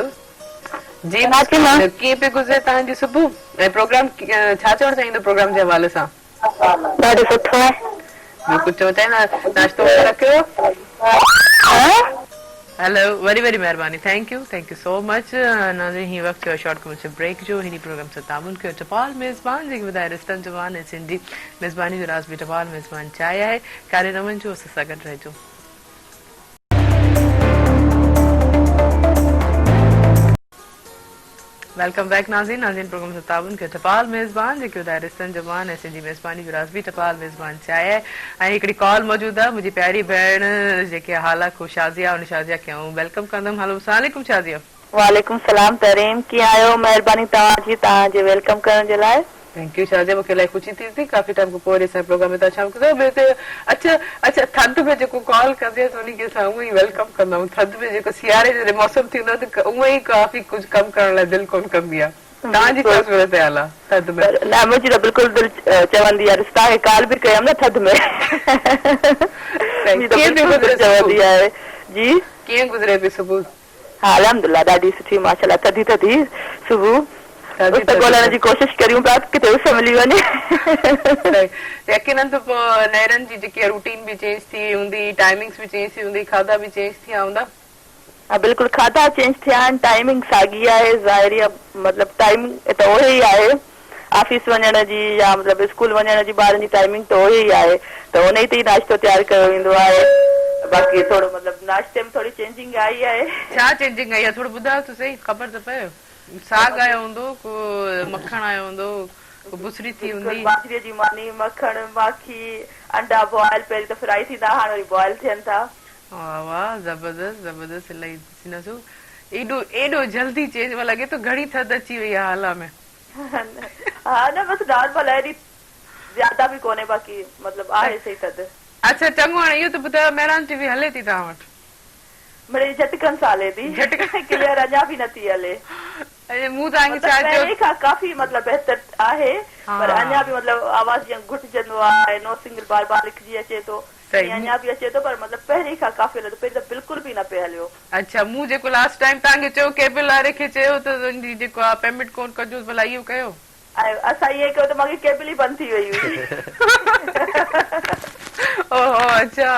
جي ڪراچي مان. ڪيئن پئي گذري توهان جي صبح ۽ پروگرام ڇا چوڻ چاهيندو پروگرام جي حوالي سان. ڏاڍو سٺو آهي. ٻيو ڪجهه چوڻ چاهيندا ناشتو وغيره ڪيو. ها. هلو وڏي وڏي مهرباني thank you thank you so much ناظرين هي وقت ٿيو آهي شارٽ ڪمرشل بريڪ جو هن پروگرام سان تعاون ڪيو ٽپال ميزبان جيڪي ٻڌائي رستن زبان ۽ سنڌي ميزباني جو راز به ٽپال ميزبان چائي آهي ڪاري نه وڃجو اسان سان گڏ رهجو. Welcome back ناظرين ناظرين پروگرام سان تعاون ڪيو ٽپال ميزبان جيڪي ٻڌائي رستن زبان ۽ سنڌي ميزباني جو راز به ٽپال ميزبان چائي آهي ۽ هڪڙي ڪال موجود آهي منهنجي پياري ڀيڻ جيڪي هالا کان شازيه ان شازيه کي آئون welcome ڪندم هلو السلام عليڪم شازيه. وعليڪم السلام تريم ڪيئن آهيو مهرباني توهان جي توهان جي welcome ڪرڻ جي لاء. Thank you Shazia مونکي الائي خوشي ٿي ٿي ڪافي ٽائيم کان پوء وري اسان جي پروگرام ۾ توهان شامل ٿيو ٻيو ته اڇا اڇا ٿڌ ۾ جيڪو ڪال ڪندي آهي انهي کي اسان اونئن ئي welcome ڪندا آهيون ٿڌ ۾ جيڪو سياري جي جڏهن موسم ٿيندو آهي ته اونئن ئي ڪافي ڪجهه ڪم ڪرڻ لاء دل ڪونه ڪندي آهي توهان جي ڇا صورتحال آهي ٿڌ ۾. نه منهنجي ته بلڪل دل چوندي آهي ڏس توهان کي ڪال به ڪيم نه ٿڌ ۾ منهنجي ته بلڪل دل چوندي آهي جي. ڪيئن گذري پئي صبح. ها الحمدلله ڏاڍي سٺي ماشاءالله ٿڌي ٿڌي صبح اس ڳولڻ جي ڪوشش ڪريون پيا ڪٿي اس ملي وڃي. يقينن ته پوء نيرن جي جيڪي روٽين به چينج ٿي وئي هوندي ٽائمنگس به چينج ٿي هوندي کاڌا به چينج ٿيا هوندا. ها بلڪل کاڌا چينج ٿيا آهن ٽائمنگ ساڳي آهي ظاهري مطلب ٽائيم ته اهي ئي آهي آفيس وڃڻ جي يا مطلب اسڪول وڃڻ جي ٻارن جي ٽائمنگ ته اهي ئي آهي ته انهي تي ئي ناشتو تيار ڪيو ويندو آهي باقي ٿورو مطلب ناشتي ۾ ٿوري چينجنگ آئي آهي. ڇا چينجنگ آئي آهي ٿورو ٻڌايو ته سهي خبر ته پئي ساڳ آيو هوندو ڪو مکڻ آيو هوندو ڪو بصري ٿي بلڪل هوندي. ٻاجهري جي ماني مکڻ ماکي انڊا بوائل پهرين ته فرائي ٿيندا هاڻي وري بوائل ٿين ٿا. واه واه زبردست زبردست الائي ڏسينداسون ايڏو ايڏو جلدي چينج مان لڳي ٿو گهڻي ٿڌ اچي وئي آهي هالا ۾. ها نه بس نارمل آهي ايڏي زياده به ڪونهي باقي مطلب آهي صحيح ٿڌ. اڇا چڱو هاڻي اهو ته ٻڌايو مهراڻ ٽي وي هلي ٿي توهان وٽ؟ مڙئي جهٽڪن سان هلي ٿي جهٽڪن ڪليئر اڃا به نه ٿي هلي. اڙي مون توهان کي مطلب ڇا چيو. پهرين کان ڪافي مطلب بهتر آهي پر اڃا به مطلب آواز جيئن گهٽجندو آهي نو سنگل بار بار لکجي اچي ٿو صحيح ائين اڃا به اچي ٿو پر مطلب پهرين کان ڪافي هلي ٿو پهرين ته بلڪل به نه پئي هليو. اڇا مون جيڪو لاسٽ ٽائيم توهان کي چيو ڪيبل واري کي چيو ته ان جي جيڪو آ پيمينٽ ڪون ڪجوس ڀلا اهو ڪيو. ۽ اسان ائين ڪيو ته ماڳهين ڪيبل ئي بند ٿي وئي هئي. اوهو اڇا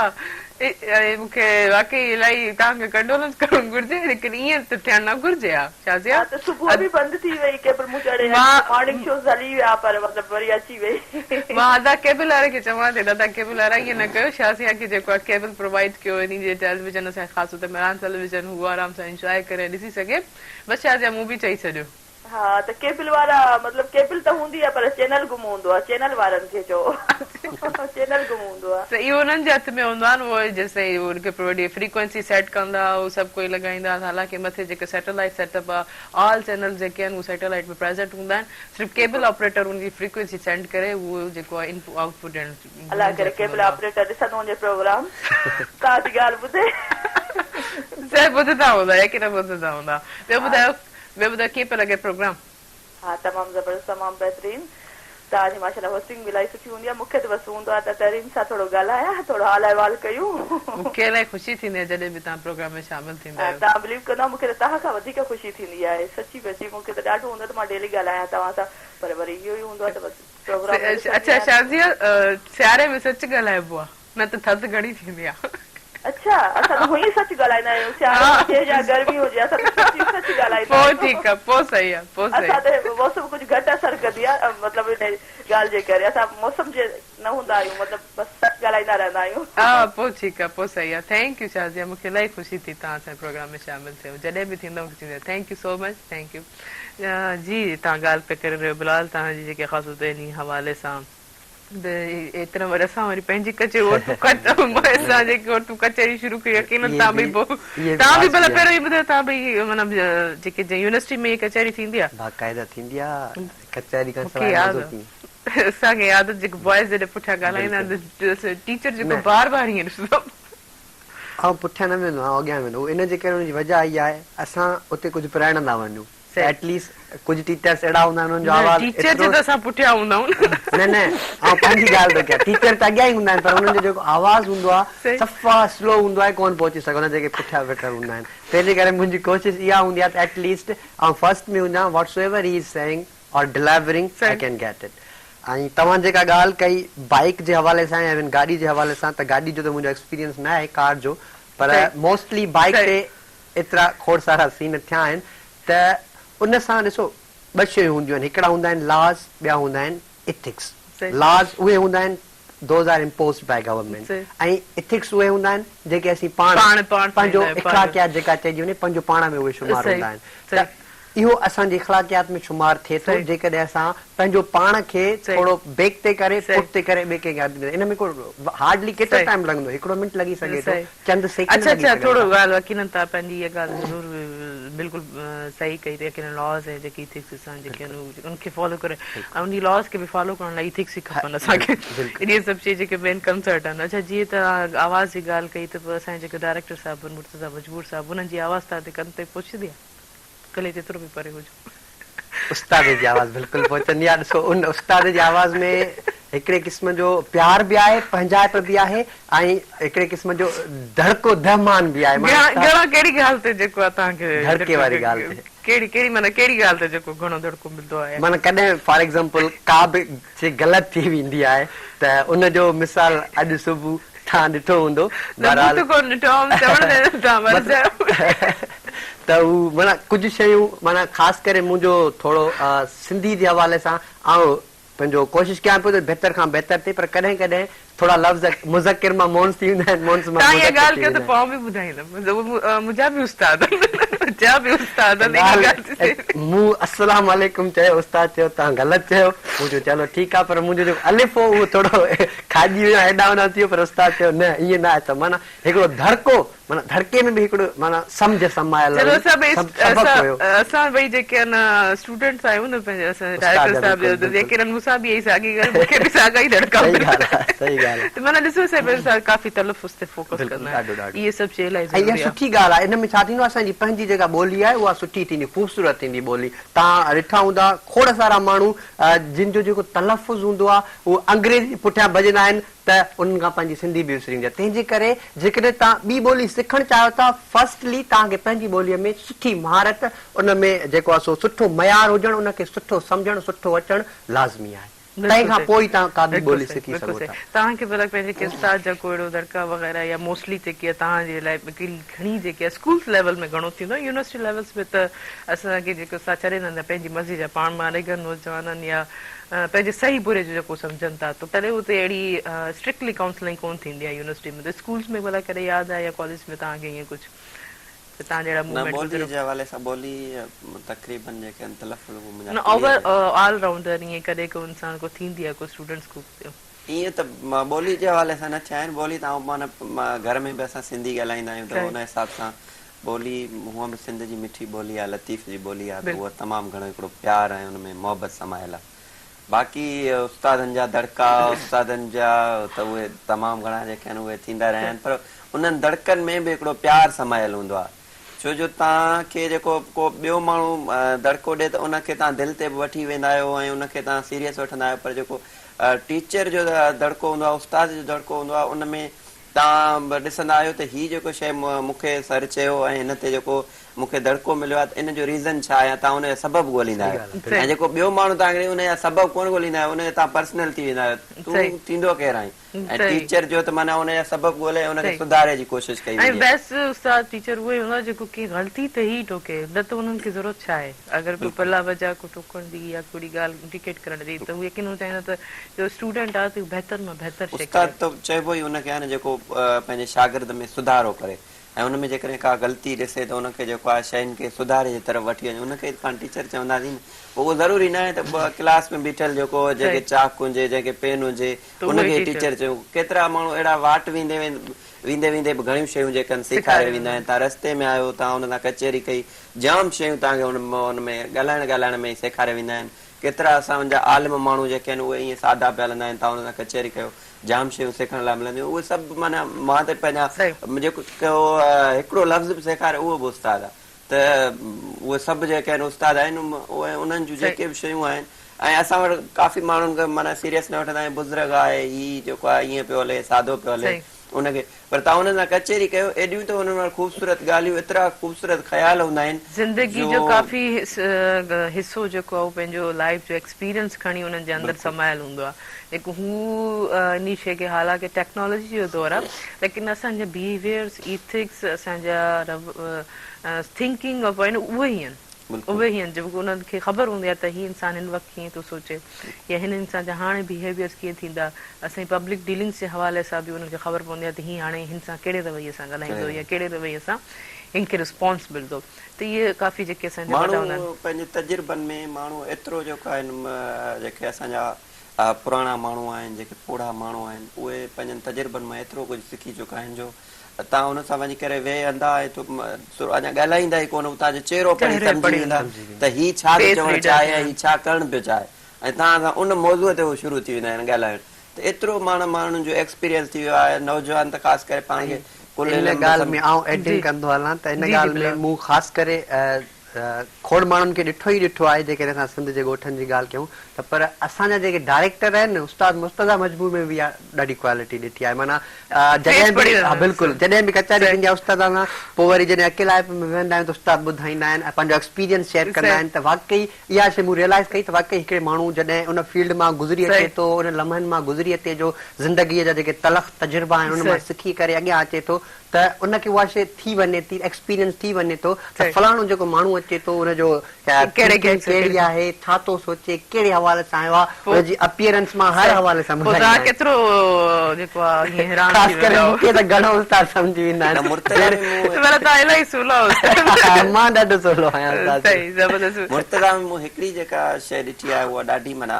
اڙي مون کي واقعي الائي توهان کي ڪنڊولنس ڪرڻ گهرجي ليڪن ائين ته ٿيڻ نه گهرجي ها شازيا. ها ته صبح به بند ٿي وئي ڪيبل مون چيو اڙي مارننگ شوز هلي ويا پر مطلب وري اچي وئي. مان ادا ڪيبل واري کي چوان ٿي دادا ڪيبل وارا ائين نه ڪيو شازيا کي جيڪو آهي ڪيبل پرووائيڊ ڪيو انهي جي ٽيليويزن اسان کي خاص طور تي مهراڻ ٽيليويزن هو آرام سان انجواء ڪري ڏسي سگهي بس شازيا مون به چئي ڇڏيو. ها ته ڪيبل وارا مطلب ڪيبل ته هوندي آ پر چينل گم هوندو آ چينل وارن کي چئو چينل گم هوندو آ. ته اهو انهن جي هٿ ۾ هوندو آ نه اهو جيستائين ان کي پرووائيڊ فريڪوئنسي سيٽ ڪندا اهو سڀ ڪوئي لڳائيندا حالانڪه مٿي جيڪي سيٽلائيٽ سيٽ اپ آ آل چينلز جيڪي آهن اهو سيٽلائيٽ ۾ پريزنٽ هوندا آهن صرف ڪيبل آپريٽر ان جي فريڪوئنسي سينڊ ڪري اهو جيڪو آ ان آئوٽ پٽ ڏيڻ الله ڪري ڪيبل آپريٽر ڏسندو هجي پروگرام توهان جي ڳالهه ٻڌي. صحيح ٻڌندا هوندا يقينن ٻڌندا هوندا ٻيو ٻڌايو ٻيو ٻڌايو ڪيئن پيو لڳي پروگرام. ها تمام زبردست تمام بهترين توهان جي ماشاءالله هوسٽنگ به الاهي سٺي هوندي آهي مونکي ته بس هوندو آهي ته تحريم سان ٿورو ڳالهايان ٿورو حال احوال ڪيون. مونکي الاهي خوشي ٿيندي آهي جڏهن به توهان پروگرام ۾ شامل ٿيندا آهيو. توهان بليو ڪندا مونکي ته توهان کان وڌيڪ خوشي ٿيندي آهي سچي پچي مونکي ته ڏاڍو هوندو آهي ته مان ڊيلي ڳالهايان توهان سان پر وري اهو ئي هوندو آهي ته بس پروگرام ۾ ڏسندي اڇا آهيان. شازيه سياري ۾ سچ ڳالهائبو آهي. نه ته ٿڌ گهڻي ٿيندي آ. اڇا اسان ته هونئن ئي سچ ڳالهائيندا آهيون سيارو هجي يا گرمي هجي اسان ته سچ ئي سچ ڳالهائيندا پوء آهيون. ٺيڪ آ پوء صحيح آ پوء صحيح. اسان تي موسم ڪجهه گهٽ اثر ڪندي آ مطلب ان ڳالهه جي ڪري اسان موسم جي نه هوندا آهيون مطلب بس سچ ڳالهائيندا رهندا آهيون. ها پوء ٺيڪ آ پوء صحيح آ thank you Shazia مونکي الاهي خوشي ٿي توهان اسان جي پروگرام ۾ شامل ٿيو جڏهن به ٿيندو مونکي چوندي thank you so much thank you جي توهان ڳالهه پيا ڪري رهيو بلال توهان جي جيڪي خاص طور تي انهي حوالي سان ايترا وري اسان وري پنهنجي ڪچهري عورتون اسان جيڪي عورتون ڪچهري شروع ڪئي يقينن تان به پوء تان به ڀلا پهريون اهو ٻڌايو تان به معنيٰ جيڪي يونيورسٽي ۾ ڪچهري ٿيندي آ باقاعده ٿيندي آ ڪچهري کان سواء مزو ڪيئن اسان کي ياد جيڪي بوائز جڏهن پٺيان ڳالهائيندا آهن ٽيچر جيڪو بار بار ائين ڏسندو آئون پٺيان نه ويهندو آهيان اڳيان ويهندو ان جي ڪري ان جي وجه اها آهي اسان اتي ڪجهه پرائڻ ٿا وڃون ته ايٽ ليسٽ ڪجهه ٽيچرس اهڙا هوندا آهن انهن جو نه آواز ٽيچر جي ايترو ته اسان پٺيان هوندا آهيون نه نه آئون پنهنجي ڳالهه ٿو ڪيان ٽيچر ته اڳيان ئي هوندا آهن پر انهن جو جيڪو آواز هوندو آهي صحيح صفا سلو هوندو آهي ڪونه پهچي سگهندو آهي جيڪي پٺيان ويٺل هوندا آهن تنهن جي ڪري منهنجي ڪوشش اها هوندي آهي ته ايٽ ليسٽ آئون فرسٽ ۾ هجان whatsoever he is saying or delivering I صحيح ڪين گيٽ it ۽ توهان جيڪا ڳالهه ڪئي بائيڪ جي حوالي سان يا ايون گاڏي جي حوالي سان ته گاڏي جو ته منهنجو ايڪسپيرينس نه آهي ڪار جو پر صحيح موسٽلي بائيڪ صحيح تي ايترا کوڙ سارا سين ٿيا آهن ته ان سان ڏسو ٻه شيون هونديون آهن هڪڙا هوندا آهن لاز ٻيا هوندا آهن ايٿڪس لاز اهي هوندا آهن those are imposed by government ۽ ethics اهي هوندا آهن جيڪي اسين پاڻ پنهنجو اخلاقيات جيڪا چئجي وڃي پنهنجو پاڻ ۾ اهي شمار هوندا آهن ته اهو اسان جي اخلاقيات ۾ شمار ٿئي ٿو جيڪڏهن اسان پنهنجو پاڻ کي ٿورو بيڪ تي ڪري پٺتي ڪري ٻئي ڪنهن کي هٿ ڏيندا ان ۾ ڪو هارڊلي ڪيترو ٽائيم لڳندو هڪڙو منٽ لڳي سگهي ٿو چند سيڪنڊ اڇا لڳي اڇا سگهن ٿورو ٿا. ڳالهه يقينن توهان پنهنجي اها ڳالهه ضرور بلڪل صحيح ڪئي ته يقينن لاز ۽ جيڪي ايٿڪس آهن جيڪي آهن ان کي فالو ڪري ۽ انهي لاز کي به فالو ڪرڻ لاء ايٿڪس ئي کپن اسان کي اهي سڀ شيء جيڪي مين ڪنسرٽ آهن اڇا جيئن توهان آواز جي ڳالهه ڪئي ته پوء اسان جا جيڪي ڊائريڪٽر صاحب آهن مرتضيٰ مجبور صاحب انهن جي آواز توهان تي ڪن تائين پهچندي آهي ڀلي جيترو به پري هجو. استاد جي آواز بلڪل پهچندي آهي ڏسو ان استاد جي آواز ۾ هڪڙي قسم جو پيار به آهي پنهنجائپ به آهي ۽ هڪڙي قسم جو ڌڙڪو دهمان به آهي معنيٰ استاد گهڻو ڪهڙي ڳالهه تي جيڪو آهي توهان کي ڌڙڪي واري ڳالهه تي. ڪهڙي ڪهڙي معنيٰ ڪهڙي ڳالهه تي جيڪو گهڻو ڌڙڪو ملندو آهي. معنيٰ ڪڏهن فار ايگزامپل ڪا به شي غلط ٿي ويندي آهي ته ان جو مثال اڄ صبح توهان ڏٺو هوندو نه مون ته ڪونه ڏٺو آئون چوڻ تي توهان ورجايو. ته هو معنيٰ ڪجهه شيون معنيٰ خاص ڪري منهنجو ٿورو سنڌي جي حوالي سان آئون پنهنجو ڪوشش ڪيان پيو ته بهتر کان بهتر ٿئي پر ڪڏهن ڪڏهن ٿورا لفظ مذڪر مان مونث ٿي ويندا آهن مونث مان توهان اها مذڪر ڳالهه ٿي ڪيو ته ويندا پوء آهن. آئون به ٻڌائيندم منهنجا به استاد آهن منهنجا به استاد آهن انهي ڳالهه تي ڳالهه مون السلام عليڪم چيو استاد چيو توهان غلط چيو مون چيو چلو ٺيڪ آهي پر منهنجو جيڪو الف هو اهو ٿورو کاڄي ويو هيڏانهن هوڏانهن ٿي ويو پر استاد چيو نه ائين نه آهي ته معنيٰ هڪڙو ڌڙڪو معنيٰ ڌڙڪي ۾ به هڪڙو معنيٰ سمجهه سمايل چلو هئي، اسان ٻئي سبق هيو. اسان ٻئي جيڪي آهن اسٽوڊنٽس آهيون نه پنهنجي اسان استاد ڊائريڪٽر جا صاحب بلڪل جا بلڪل. يقينن مون سان به اهي ساڳي ڳالهه مون کي به ساڳا ئي ڌڙڪا صحيح ملندا ڳالهه آهي صحيح ڳالهه آهي. ته معنيٰ ڏسو صاحب اسان ڪافي تلفظ تي فوڪس بلڪل ڪندا ڏاڍو آهيون ڏاڍو. اهي سڀ شيء الاهي ۽ اها ضروري آهي. سٺي ڳالهه آهي ان ۾ ڇا ٿيندو آهي اسان جي پنهنجي جيڪا ٻولي آهي اها سٺي ٿيندي خوبصورت ٿيندي ٻولي توهان ڏٺا هوندا کوڙ سارا ماڻهو جن جو جيڪو تلفظ هوندو آهي اهو انگريزي پٺيان ڀڄندا آهن ته انهن کان پنهنجي سنڌي به وسري ويندي آهي تنهن جي ڪري جيڪڏهن توهان ٻي ٻولي سکڻ چاهيو ٿا فرسٽلي توهان کي پنهنجي ٻوليء ۾ سٺي مهارت ان ۾ جيڪو آهي سو سٺو معيار هجڻ ان کي سٺو سمجهڻ سٺو اچڻ لازمي آهي. تنهن کان پوء ئي توهان ڪا ٻي ٻولي سکي سگهو ٿا. توهان کي ڀلا پنهنجي ڪنهن استاد جا ڪو اهڙو دڙڪا وغيره يا موسٽلي جيڪي توهان جي لاء گهڻي جيڪي اسڪولس ليول ۾ گهڻو ٿيندو آهي يونيورسٽي ليولس ۾ ته اسان کي جيڪو استاد ڇڏي ڏيندا پنهنجي مرضي جا پاڻ ماريگن نوجوانن يا پنهنجي صحيح بري جو جيڪو سمجهن ٿا ته تڏهن اتي اهڙي اسٽرڪٽلي ڪائونسلنگ ڪونه ٿيندي آهي يونيورسٽي ۾ ته اسڪولس ۾ ڀلا ڪڏهن ياد آهي يا ڪاليج ۾ توهان کي ائين ڪجهه ته توهان جهڙا نه موومينٽ ٻوليء گذريو. جي حوالي سان ٻولي تقريبن جيڪي آهن تلفظ اهي منهنجا نه ڪليئر اوور آهن. آل رائونڊر ائين ڪڏهن ڪو انسان ڪو ٿيندي آهي ڪو اسٽوڊنٽس ڪو ائين ته ٻولي جي حوالي سان نه ٿيا آهن ٻولي ته آئون معنيٰ گهر ۾ به اسان سنڌي ڳالهائيندا آهيون ته ان حساب سان ٻولي هونء به سنڌ جي مٺي ٻولي آهي لطيف جي ٻولي آهي ته اها تمام گهڻو هڪڙو پيار ۽ ان ۾ محبت سمايل آهي. باقي استادن جا دڙڪا استادن جا ته اهي تمام گهڻا جيڪي آهن اهي ٿيندا رهيا آهن پر انهن دڙڪن ۾ به هڪڙو پيار سمايل هوندو آهي ڇو جو توهان کي جيڪو ڪو ٻيو ماڻهو دڙڪو ڏي ته ان کي توهان دل تي به وٺي ويندا آهيو ۽ ان کي توهان سيريس وٺندا آهيو پر جيڪو ٽيچر جو دڙڪو هوندو آهي استاد جو دڙڪو هوندو آهي ان ۾ توهان به ڏسندا آهيو ته هي جيڪو شيء مون کي سر چيو ۽ هن تي جيڪو مون کي دڙڪو مليو آهي ته ان جو ريزن ڇا آهي يا توهان ان جا سبب ڳوليندا آهيو ۽ جيڪو ٻيو ماڻهو توهان کي ڏئي ان جا سبب ڪونه ڳوليندا آهيو ان جا توهان پرسنل ٿي ويندا آهيو تون ٿيندو ڪير آهين ۽ ٽيچر جو ته معنيٰ ان جا سبب ڳولي ان کي سڌاري جي ڪوشش ڪئي ۽ ويندي آهي. بيسٽ استاد ٽيچر اهو ئي هوندو آهي جيڪو ڪنهن غلطي تي ئي ٽوڪي نه ته انهن کي ضرورت ڇا آهي اگر ڪو بلا وجه ڪو ٽوڪڻ جي يا ڪهڙي ڳالهه انڊيڪيٽ ڪرڻ جي ته هو يقين هو چاهيندا ته جو اسٽوڊنٽ آهي ته بهتر مان بهتر شيء استاد ڪري. ته چئبو ئي ان کي آهي نه جيڪو پنهنجي شاگرد ۾ سڌارو ڪري ۽ ان ۾ جيڪڏهن ڪا غلطي ڏسي ته ان کي جيڪو آهي شين کي سڌاري جي طرف وٺي وڃي ان کي پاڻ ٽيچر چونداسين نه پوء اهو ضروري نه آهي ته ڪلاس ۾ بيٺل جيڪو جنهن کي چاڪ هجي جنهن کي پين هجي ان کي ئي ٽيچر چئون ڪيترا ماڻهو اهڙا واٽ ويندي ويندي ويندي به گهڻيون شيون جيڪي آهن سيکاري ويندا آهن توهان رستي ۾ آيو توهان ان سان ڪچهري ڪئي جام شيون توهان کي ان ۾ ڳالهائڻ ڳالهائڻ ۾ ئي سيکاري ويندا آهن ڪيترا اسان جا عالم ماڻهو جيڪي آهن اهي ائين سادا پيا هلندا آهن توهان انهن سان ڪچهري ڪيو جام شيون سکڻ لاء ملنديون اهي سڀ معنيٰ مان ته پنهنجا جيڪو هڪڙو لفظ به سيکاري اهو به استاد آهي ته اهي سڀ جيڪي آهن استاد آهن اهي انهن جون جيڪي به شيون آهن ۽ اسان وٽ ڪافي ماڻهن کي معنيٰ سيريس نه وٺندا آهن بزرگ آهي هي جيڪو آهي ائين پيو هلي سادو پيو هلي ان کي پر توهان انهن سان ڪچهري ڪيو ايڏيون ته انهن وٽ خوبصورت ڳالهيون ايترا خوبصورت خيال هوندا آهن زندگي جو جو ڪافي حصو جيڪو آهي اهو پنهنجو لائيف جو ايڪسپيرينس کڻي انهن جي اندر سمايل هوندو آهي جيڪو هو انهي شيء کي حالانڪه ٽيڪنالاجي جو دور آهي ليڪن اسان جا بيهيويئرس ايٿڪس اسان جا ٿنڪنگ آف آهن اهي ئي آهن اهي ئي آهن جيڪو انهن کي خبر هوندي آهي ته هي انسان هن وقت ڪيئن ٿو سوچي يا هن انسان جا هاڻي بيهيويئرس ڪيئن ٿيندا اسان جي پبلڪ ڊيلنگس جي حوالي سان به انهن کي خبر پوندي آهي ته هي هاڻي هن سان ڪهڙي رويي سان ڳالهائيندو يا ڪهڙي رويي سان هن کي رسپانس ملندو ته اهي ڪافي جيڪي اسان جا وڏا هوندا آهن. ماڻهو پنهنجي تجربن ۾ ماڻهو ايترو جيڪو آهن جيڪي اسان جا پراڻا ماڻهو آهن جيڪي پوڙها ماڻهو آهن اهي پنهنجن تجربن مان ايترو ڪجهه سکي چڪا آهن جو توهان ان سان وڃي ڪري ويهندا ۽ اڃا ڳالهائيندا ئي ڪونه هو توهان جو چهرو پڙهي سمجهي ويندا ته هي ڇا ٿو چوڻ چاهي ۽ هي ڇا ڪرڻ پيو چاهي ۽ توهان سان ان موضوع تي هو شروع ٿي ويندا آهن ڳالهائڻ ته ايترو ماڻ ماڻهن جو ايڪسپيرينس ٿي ويو آهي نوجوان ته خاص ڪري پاڻ کي ڪل ان علم ڳالهه ۾ آئون ايڊنگ ڪندو هلان ته ان ڳالهه ۾ مون خاص ڪري کوڙ ماڻهن کي ڏٺو ئي ڏٺو آهي جيڪڏهن اسان سنڌ جي ڳوٺن جي ڳالهه ڪيون ته پر اسان جا جيڪي ڊائريڪٽر آهن نه استاد مرتضيٰ مجبور ۾ به اها ڏاڍي ڪوالٽي ڏٺي آهي معنيٰ جڏهن به ها بلڪل جڏهن به ڪچهري ٿيندي آهي استاد سان پوء وري جڏهن اڪيلائپ ۾ ويهندا آهيون ته استاد ٻڌائيندا آهن ۽ پنهنجو ايڪسپيرينس شيئر ڪندا آهن ته واقعي اها شيء مون ريئلائز ڪئي ته واقعي هڪڙي ماڻهو جڏهن ان فيلڊ مان گذري اچي ٿو ان لمحن مان گذري اچي جو زندگيء جا جيڪي تلخ تجربا آهن ان مان سکي ڪري اڳيان اچي ٿو ته ان کي اها شيء ٿي وڃي ٿي، ايڪسپيرينس ٿي وڃي ٿو ته فلاڻو جيڪو ماڻهو اچي ٿو ان جو ٿنڪنگ ڪهڙي آهي، ڇا ٿو سوچي، ڪهڙي حوالي سان آيو آهي، ان جي اپيئرنس مان هر حوالي سان پوء ٻڌائيندا توهان آهن. ڪيترو جيڪو آهي ائين حيران خاص ٿي ڪري ويندا مون کي ته گهڻو استاد سمجهي ويندا نه آهن. مرتضيٰ ۾ مون معنيٰ توهان الاهي سولا استاد. مان ڏاڍو سولو آهيان استاد. صحيح زبردست. مرتضيٰ ۾ مون هڪڙي جيڪا شيء ڏٺي آهي اها ڏاڍي معنيٰ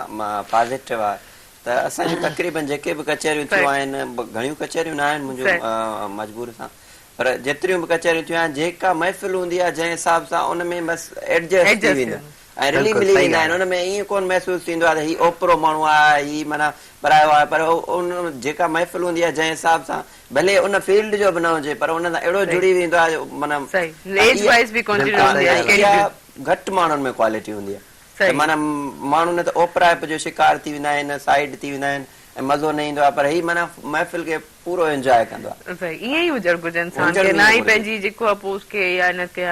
پازيٽو آهي ته اسان جون تقريبن جيڪي به ڪچهريون ٿيون آهن، گهڻيون ڪچهريون نه آهن منهنجون مجبور سان، پر جيتريون به ڪچهريون ٿيون آهن، جيڪا محفل هوندي آهي جنهن حساب سان ان ۾ بس ايڊجسٽ ٿي ويندا ۽ رلي ملي ويندا آهن، ان ۾ ائين ڪونه محسوس ٿيندو آهي ته هي اوپرو ماڻهو آهي، هي معنيٰ پرايو آهي، پر ان جيڪا محفل هوندي آهي جنهن حساب سان ڀلي ان فيلڊ جو به نه هجي پر ان سان اهڙو جڙي ويندو آهي جو معنيٰ اها گهٽ ماڻهن ۾ ڪوالٽي هوندي آهي. ته معنيٰ ماڻهو نه ته اوپرائپ جو شڪار ٿي ويندا آهن، سائيڊ ٿي ويندا آهن ۽ مزو نه ايندو آهي پر هي معنيٰ محفل کي پورو انجواء ڪندو آهي. صحيح ائين ئي هجڻ گهرجي انسان کي نه ئي پنهنجي جيڪو آهي پوسٽ کي يا ان کي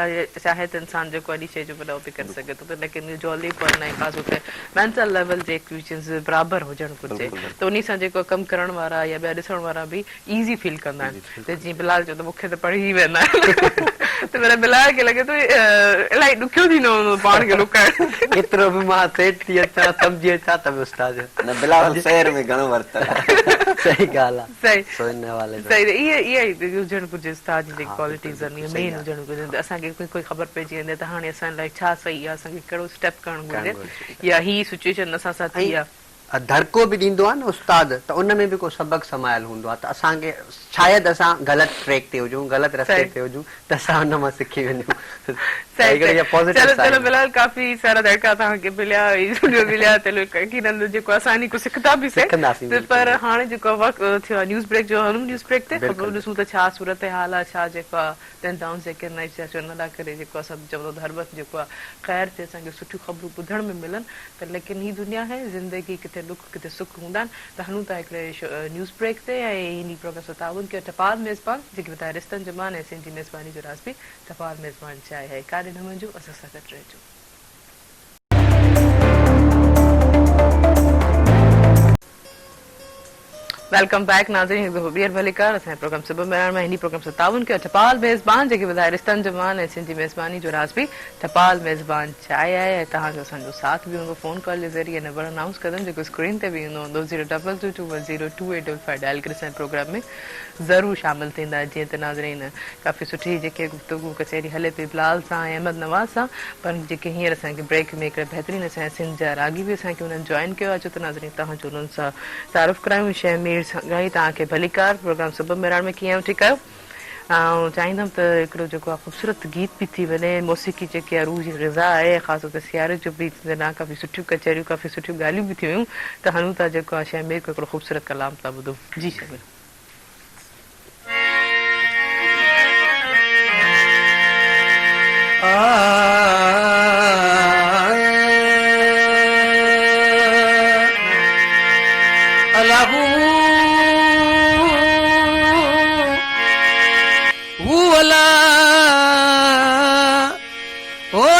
چاهي ته انسان جيڪو اهڙي شيء جو وڏو به ڪري سگهي ٿو پر ليڪن اهو جولي پن ۽ خاص طور تي مينٽل ليول جي ايڪٽيويٽيز برابر هجڻ گهرجي ته انهي سان جيڪو ڪم ڪرڻ وارا يا ٻيا ڏسڻ وارا به ايزي فيل ڪندا آهن ته جيئن بلال چيو ته مون کي ته پڙهي ويندا آهن ته پر بلال کي لڳي ٿو الاهي ڏکيو ٿيندو هوندو پاڻ کي لڪائڻ. ڪيترو به مان سيٽ ٿي اچان سمجهي اچان ته به استاد. نه بلاول سير ۾ گهڻو ورتل آهي. صحيح ڳالهه آهي. صحيح سو ان حوالي سان. صحيح اهي اهي ئي هجڻ گهرجي استاد جي جيڪي ڪوالٽيز آهن اهي مين هجڻ گهرجن ته اسان کي ڪوئي خبر پئجي ويندي ته هاڻي اسان لاء ڇا صحيح آهي اسان کي ڪهڙو اسٽيپ کڻڻ گهرجي يا هي سچوئيشن اسان سان ٿي آهي. ڌڙڪو به ڏيندو آهي نه استاد ته ان ۾ به ڪو سبق سمايل هوندو آهي ته اسان کي شايد اسان غلط ٽريڪ تي هجون غلط رستي تي هجون ته اسان ان مان سکي وڃون ته هڪڙي اها پازيٽو چلو سائيڊ چلو بلال ڪافي سارا ڌڙڪا توهان کي مليا ۽ مليا ته يقينن جيڪو اسان انهي کان سکندا به سي سکنداسين ته پر بلڪل هاڻي جيڪو وقت ٿيو آهي نيوز بريڪ جو هلون نيوز بريڪ تي خبرون بلڪل ڏسون ته ڇا صورتحال آهي ڇا جيڪو آهي تنهن دائون جيڪي نئين سياسي ان لاء ڪري جيڪو اسان چوندو ته هر وقت جيڪو آهي خير ٿئي اسان کي سٺيون خبرون ٻڌڻ ۾ ملن ته ليڪن هي دنيا آهي زندگي ڪٿي ڏک ڪٿي سک هوندا آهن ته هلون ٿا هڪڙي نيوز بريڪ تي ۽ هن پروگرام سان تعاون ڪيو ٽپال ميزبان جيڪي ٻڌائي رشتن جو مان ۽ سنڌ جي ميزباني جو راز به ٽپال ميزبان چاهي آهي ڪاڏي نه وڃجو اسان سان گڏ رهجو. Welcome back ناظرين هڪ دفعو ٻيهر ڀليڪار اسان جي پروگرام صبح مهراڻ ۾ هني پروگرام سان تعاون ڪيو ٽپال ميزبان جيڪي ٻڌائي رشتن جو مان ۽ سنڌ جي ميزباني جو راز به ٽپال ميزبان چاء آهي ۽ توهان جو اسان جو ساٿ به هوندو فون ڪال جي ذريعي نمبر انائونس ڪندم جيڪو اسڪرين تي به ايندو هوندو zero double two two one zero two eight double five dial ڪري اسان جي پروگرام ۾ ضرور شامل ٿيندا جيئن ته ناظرين ڪافي سٺي جيڪي گفتگو ڪچهري هلي پئي بلال سان ۽ احمد نواز سان پر جيڪي هينئر اسان کي بريڪ ۾ هڪڙا بهترين اسان جا سنڌ جا راڳي به اسان کي انهن جوائن ڪيو اچو ته ناظرين توهان جو انهن سان تعارف ڪرايون شهمير سانگاڻي توهان کي ڀليڪار پروگرام صبح مهراڻ ۾ ڪيئن آهيو ٺيڪ آهيو آئون چاهيندم ته هڪڙو جيڪو آهي خوبصورت گيت به ٿي وڃي موسيقي جيڪي آهي روح جي غذا آهي خاص طور تي سياري جو به ڪافي سٺيون ڪچهريون ڪافي سٺيون ڳالهيون به ٿي ويون ته هلون ٿا جيڪو آهي شهمير کان هڪڙو خوبصورت ڪلام ٿا ٻڌون جي شهمير.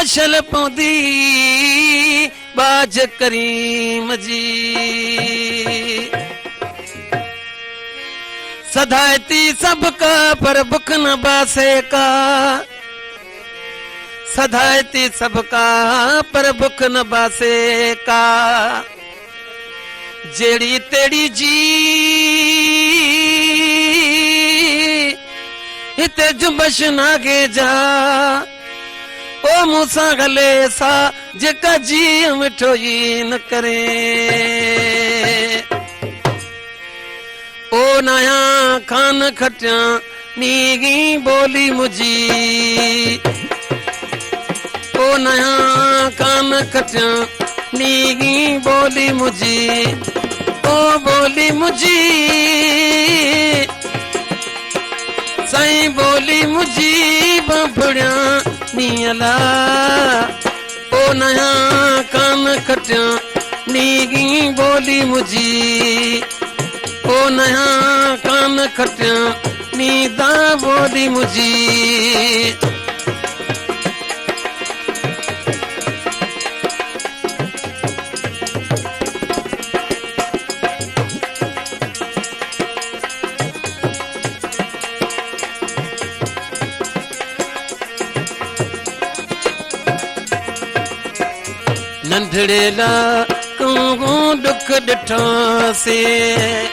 شل پوندي ٻاجهه ڪريم جي. سڌائتي سڀ ڪا پر بک نه باسي ڪا. سڌائتي سڀ ڪا پر بک نه باسي ڪا. جهڙي تهڙي جي هتي جنبش ناهي جا. او مون سان هلي سا جيڪا جيء مٺو ئي نه ڪري. او ناهيان خان کٽيان نينهين ٻولي منهنجي. او ناهيان خان کٽيان نينهين ٻولي منهنجي. او ٻولي منهنجي سائين ٻولي منهنجي بانڀڙيان نينهن لا. او ناهيان خان کٽيان نينهين ٻولي منهنجي. او ناهيان ڪان کٽيان نيندا ٻولي منهنجي. ننڍڙي لا ڪون ڏک ڏٺاسين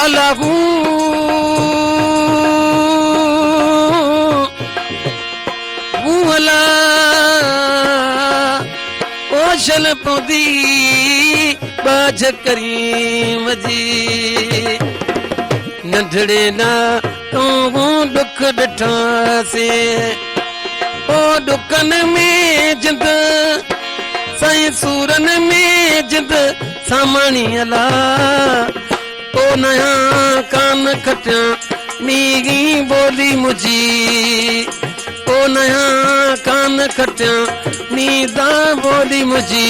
الا هو هو الا او شل پوندي ٻاجهه ڪريم جي ننڍڙي لا ڪون ڏک ڏٺاسين او ڏکن ۾ جند سائين سورن ۾ جند ساماڻي الا او نيان ڪان کٽيان ميري ٻولي منهنجي او نيان ڪان کٽيان ميدا ٻولي منهنجي.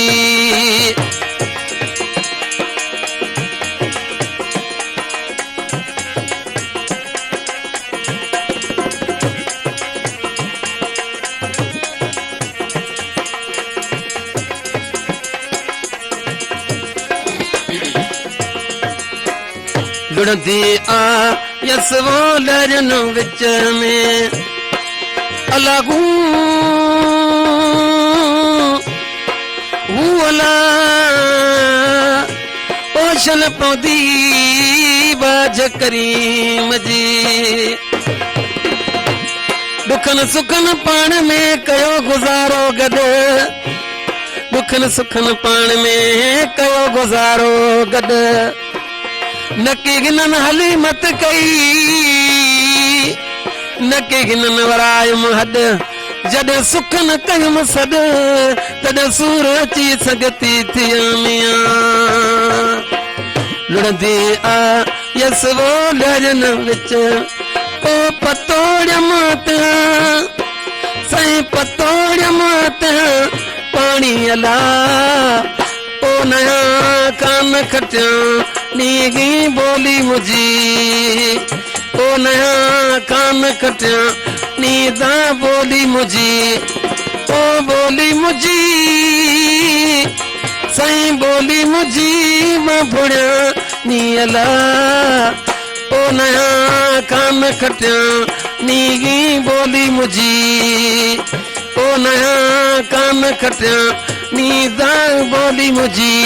لڙندي آيس وولرين وچ ۾، الا هو هو الا او شل پوندي ٻاجهه ڪريم جي. ڏکن سکن پاڻ ۾ ڪيو گذارو گڏ، ڏکن سکن پاڻ ۾ ڪيو گذارو گڏ. نڪي هنن حليمت ڪئي، نڪي هنن ورايم هڏ. جڏهن سکن ڪيم سڏ، تڏهن سور اچي سنگتي ٿيا ميان. لڙندي آيس وولرين وچ، او پتوڙيم تنهن، سائين پتوڙيم تنهن پاڻي الا. او نيا ڪان کٽيان نيگي ٻولي منهنجي، او نيا ڪان کٽيان نيدا ٻولي منهنجي، او ٻولي منهنجي، سائين ٻولي منهنجي مان ڀڙيان ني الا. او نيا ڪان کٽيان نيگي ٻولي منهنجي، او نيا ڪان کٽيان نيدا ٻولي منهنجي.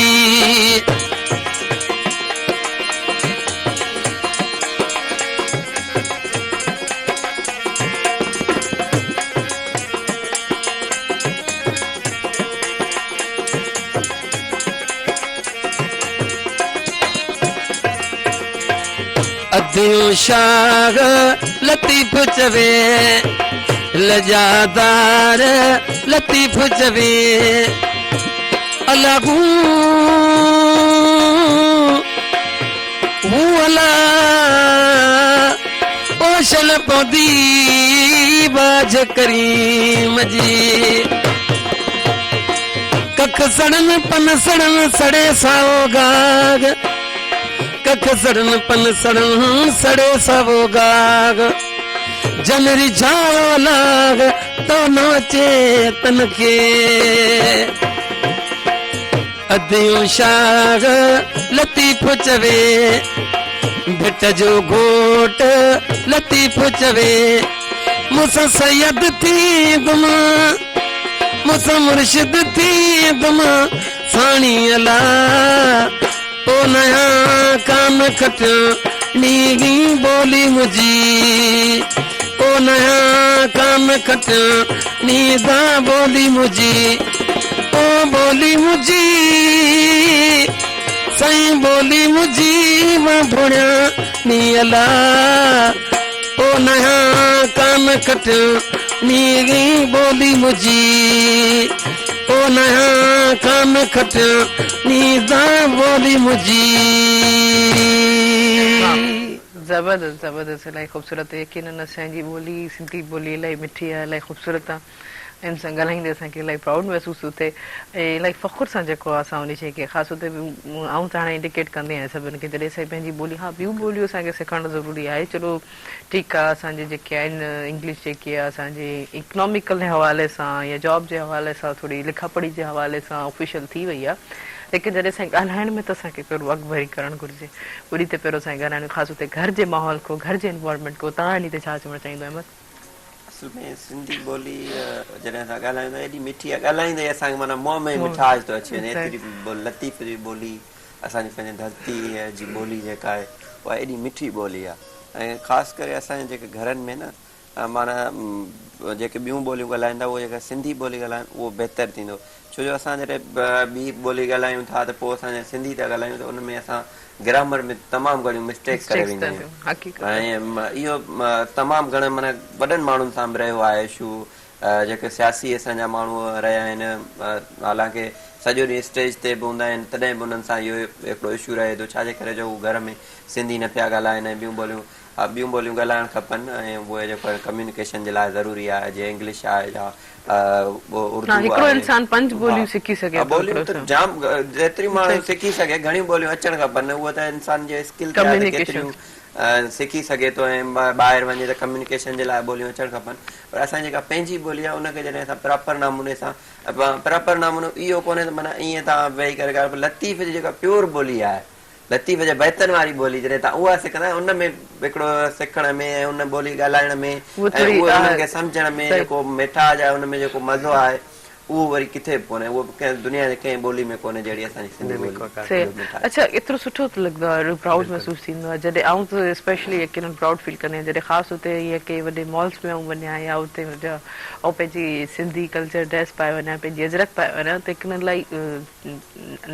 اديون شاهه لطيف چوي، لڄادار لطيف چوي، الا هو هو الا او شل پوندي ٻاجهه ڪريم جي. ڪک سڙن پن سڙن سڙي سائو گاگ، ڪک سڙن پن سڙن سڙي سائو گاگ، جن ريجهايو لاڳ تو نه اچي تن کي. اديون شاهه لطيف چوي، ڀٽ جو گهوٽ لطيف چوي، مون سان سيد ٿيندم، مون سان مرشد ٿيندم ساڻي الا. او نيا ڪان کٽيان نينهين ٻولي منهنجي، او نيا ڪان کٽيان نيندا ٻولي منهنجي، او ٻولي منهنجي، سائين ٻولي منهنجي مان ڀوڻيان ني الا. او نيا ڪان کٽيان نينهين ٻولي منهنجي، او نيا ڪان کٽيان نيندا ٻولي منهنجي. زبردست زبردست الاهي خوبصورت يقينن اسان جي ٻولي سنڌي ٻولي الاهي مٺي آهي الاهي خوبصورت آهي ان سان ڳالهائيندي اسان کي الاهي پرائوڊ محسوس ٿو ٿئي ۽ الاهي فخر سان جيڪو آهي اسان ان شي کي خاص طور تي آئون ته هاڻي انڊيڪيٽ ڪندي آهيان سڀن کي جڏهن اسان پنهنجي ٻولي ها ٻيون ٻوليون اسان کي سکڻ ضروري آهي چلو ٺيڪ آهي اسان جي جيڪي آهن انگلش جيڪي آهي اسان جي اڪناميڪل حوالي سان يا جاب جي حوالي سان ٿوري لکا پڙهي جي حوالي سان آفيشل ٿي وئي آهي ليڪن جڏهن اسان ڳالهائڻ ۾ ته اسان کي پهريون اڳڀري ڪرڻ گهرجي ٻولي تي پهريون اسان کي ڳالهائڻ خاص طور تي گهر جي ماحول کو گهر جي انوائرمينٽ کو تان انهي تي ڇا چوڻ چاهيندو احمد؟ اصل ۾ سنڌي ٻولي جڏهن اسان ڳالهايون ٿا ايڏي مٺي آهي ڳالهائيندي ئي اسان کي معنيٰ منهن ۾ مٺاج ٿو اچي وڃي ايتري لطيف جي ٻولي اسان جي پنهنجي ڌرتي جي ٻولي جيڪا آهي اها ايڏي مٺي ٻولي آهي ۽ خاص ڪري اسان جي جيڪي گهرن ۾ نه معنيٰ جيڪي ٻيون ٻوليون ڳالهائين ٿا اهي جيڪا سنڌي ٻولي ڳالهائين اهو بهتر ٿيندو ڇو جو اسان جڏهن ٻي ٻولي ڳالهايون ٿا ته پوء اسان جڏهن سنڌي ٿا ڳالهايون ته ان ۾ اسان گرامر ۾ تمام گهڻيون مسٽيڪ ڪري ويندا آهيون ۽ اهو تمام گهڻن معنيٰ وڏن ماڻهن سان به رهيو آهي اشو جيڪي سياسي اسان جا ماڻهو رهيا آهن حالانڪه سڄو ڏينهن اسٽيج تي به هوندا آهن تڏهن به انهن سان اهو هڪڙو اشو رهي ٿو ڇاجي ڪري جو هو گهر ۾ سنڌي نه پيا ڳالهائن ۽ ٻيون ٻوليون ٻيون ٻوليون ڳالهائڻ کپن ۽ اهي جيڪو آهي ڪميونيڪيشن جي لاء ضروري آهي جيئن انگلش آهي يا اردو ها هڪڙو انسان پنج ٻوليون سکي سگهي ٿو ٻوليون ته جام جيتريون ماڻهو سکي سگهي گهڻيون ٻوليون اچڻ کپن اهو ته انسان جي اسڪل تي آهي ته ڪيتريون سکي سگهي ٿو ۽ ٻاهر وڃي ته ڪميونيڪيشن جي لاء ٻوليون اچڻ کپن پر اسان جي جيڪا پنهنجي ٻولي آهي ان کي جڏهن اسان پراپر نموني سان پراپر نمونو اهو ڪونهي ته معنيٰ ائين توهان ويهي ڪري ڳالهايو پر لطيف جي جيڪا پيور ٻولي آهي. لطيف جي بيتن واري ٻولي جڏهن توهان اها سکندا ان ۾ هڪڙو سکڻ ۾ ۽ ان ٻولي ڳالهائڻ ۾ اهو ۽ ٿوري اهو انهن کي سمجهڻ ۾ صحيح جيڪو ميٺاج آهي ان ۾ جيڪو مزو آهي اهو وري ڪٿي به ڪونهي اهو به ڪنهن دنيا جي ڪنهن ٻولي ۾ ڪونهي جهڙي اسان جي ان سنڌي ۾ ٻولي ڪا ڳالهه صحيح جو ميٺاج. اڇا ايترو سٺو ته لڳندو آهي پرائوڊ بلڪل محسوس ٿيندو آهي جڏهن آئون ته اسپيشلي يقينن پرائوڊ فيل ڪندي آهيان جڏهن خاص اتي يا ڪنهن وڏي مالز ۾ آئون وڃان يا اتي وڃان آئون پنهنجي سنڌي ڪلچر ڊريس پائي وڃان پنهنجي اجرڪ پائي وڃان ته يقينن الاهي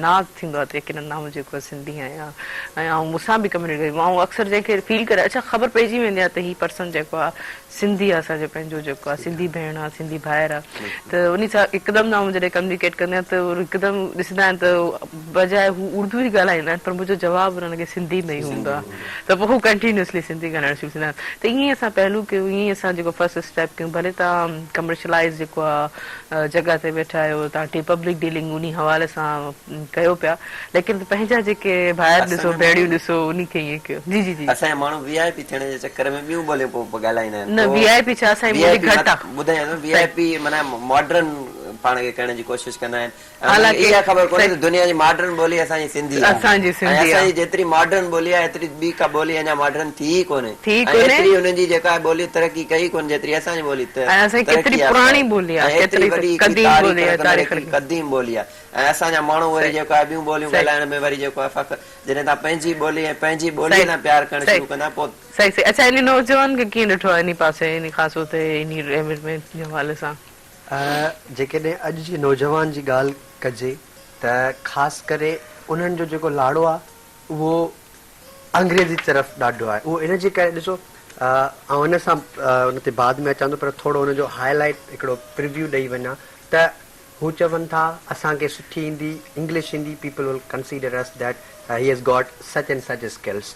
ناز ٿيندو آهي ته يقينن آئون جيڪو آهي سنڌي آهيان ۽ آئون مون سان به ڪميونيڪيٽ آئون اڪثر جنهن کي فيل ڪري اڇا خبر پئجي ويندي آهي ته هي پرسن جيڪو آهي سنڌي آهي اسان جو پنهنجو جيڪو آهي سنڌي ڀيڻ آهي سنڌي ڀائر آهي ته انهي سان هڪدم آئون جڏهن ڪميونيڪيٽ ڪندي آهيان ته هڪدم ڏسندا آهن ته بجاء هو اردو ئي ڳالهائيندا آهن پر منهنجو جواب انهن کي سنڌي ۾ ئي هوندو آهي ته پوء هو ڪنٽينيوسلي سنڌي ڳالهائڻ شروع ٿيندا آهن ته ائين ئي اسان پهلو ڪيون ائين ئي اسان جيڪو فرسٽ اسٽيپ ڪيون ڀلي توهان ڪمرشلائز جيڪو آهي جڳهه تي ويٺا آهيو توهان ٽي پبلڪ ڊيلنگ انهي حوالي سان ڪيو پيا ليڪن پنهنجا جيڪي ڀائر اسان ڏسو جا ڀيڻيون ماڻهو ڏسو انهي کي ائين ڪيو جي جي جي. اسان جا ماڻهو وي آء پي ٿيڻ جي چڪر ۾ ٻيون ٻوليون پوء ڳالهائيندا آهن نه پوء وي آء پي ڇا اسان جي وي آء ٻولي پي گهٽ آ ٻڌايان ٿو وي صحيح آء پي معنيٰ ماڊرن پاڻ کي ڪرڻ جي ڪوشش ڪندا آهن ۽ انهن کي حالانڪه اها خبر ڪونهي صحيح ته دنيا جي ماڊرن ٻولي اسان جي سنڌي آهي اسان جي ۽ سنڌي اسان آ جي جيتري ماڊرن ٻولي آهي ايتري ٻي ڪا ٻولي اڃا ماڊرن ٿي ئي ڪونهي ٿي ۽ ڪونهي ايتري انهن جي جيڪا ٻولي ترقي ڪئي ڪونهي جيتري اسان جي ٻولي ۽ اسان جي ترقي ڪيتري يافته پراڻي آهي ٻولي آ ۽ ايتري ڪيتري وڏي هڪڙي قديم تاريخ ٻولي آ رکندڙ تاريخ هڪڙي رکندڙ قديم ٻولي آهي ۽ اسان جا ماڻهو وري صحيح جيڪو آهي ٻيون ٻوليون صحيح ڳالهائڻ ۾ وري جيڪو آهي فخر جڏهن توهان پنهنجي ٻولي ۽ پنهنجي ٻوليء صحيح سان پيار ڪرڻ صحيح شروع ڪندا پوء صحيح صحيح اڇا انهي نوجوان کي ڪيئن ڏٺو آهي انهي پاسي انهي خاص طور تي انهي اينوائرمينٽ جي حوالي سان. جيڪڏهن اڄ جي نوجوان جي ڳالهه ڪجي ته خاص ڪري انهن جو جيڪو لاڙو آهي اهو انگريزي طرف ڏاڍو آهي اهو ان جي ڪري ڏسو آئون ان سان ان تي بعد ۾ اچان ٿو پر ٿورو ان جو هاء لائيٽ هڪڙو پريويو ڏئي وڃان ته هو چون ٿا اسان کي سٺي ايندي انگلش ايندي people will consider us that he has got such and such skills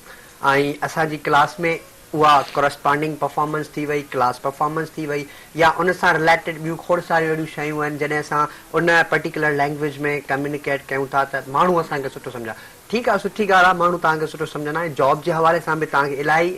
۽ اسان جي ڪلاس ۾ اها ڪورسپانڊنگ پرفارمنس ٿي وئي ڪلاس پرفارمنس ٿي وئي يا ان سان رليٽيڊ ٻيون کوڙ ساريون اهڙيون شيون آهن جڏهن اسان ان پرٽيڪولر لينگويج ۾ ڪميونيڪيٽ ڪيون ٿا ته ماڻهو اسان کي سٺو سمجها ٺيڪ آهي سٺي ڳالهه آهي ماڻهو توهان کي سٺو سمجهندا ۽ جاب جي حوالي سان به توهان کي الاهي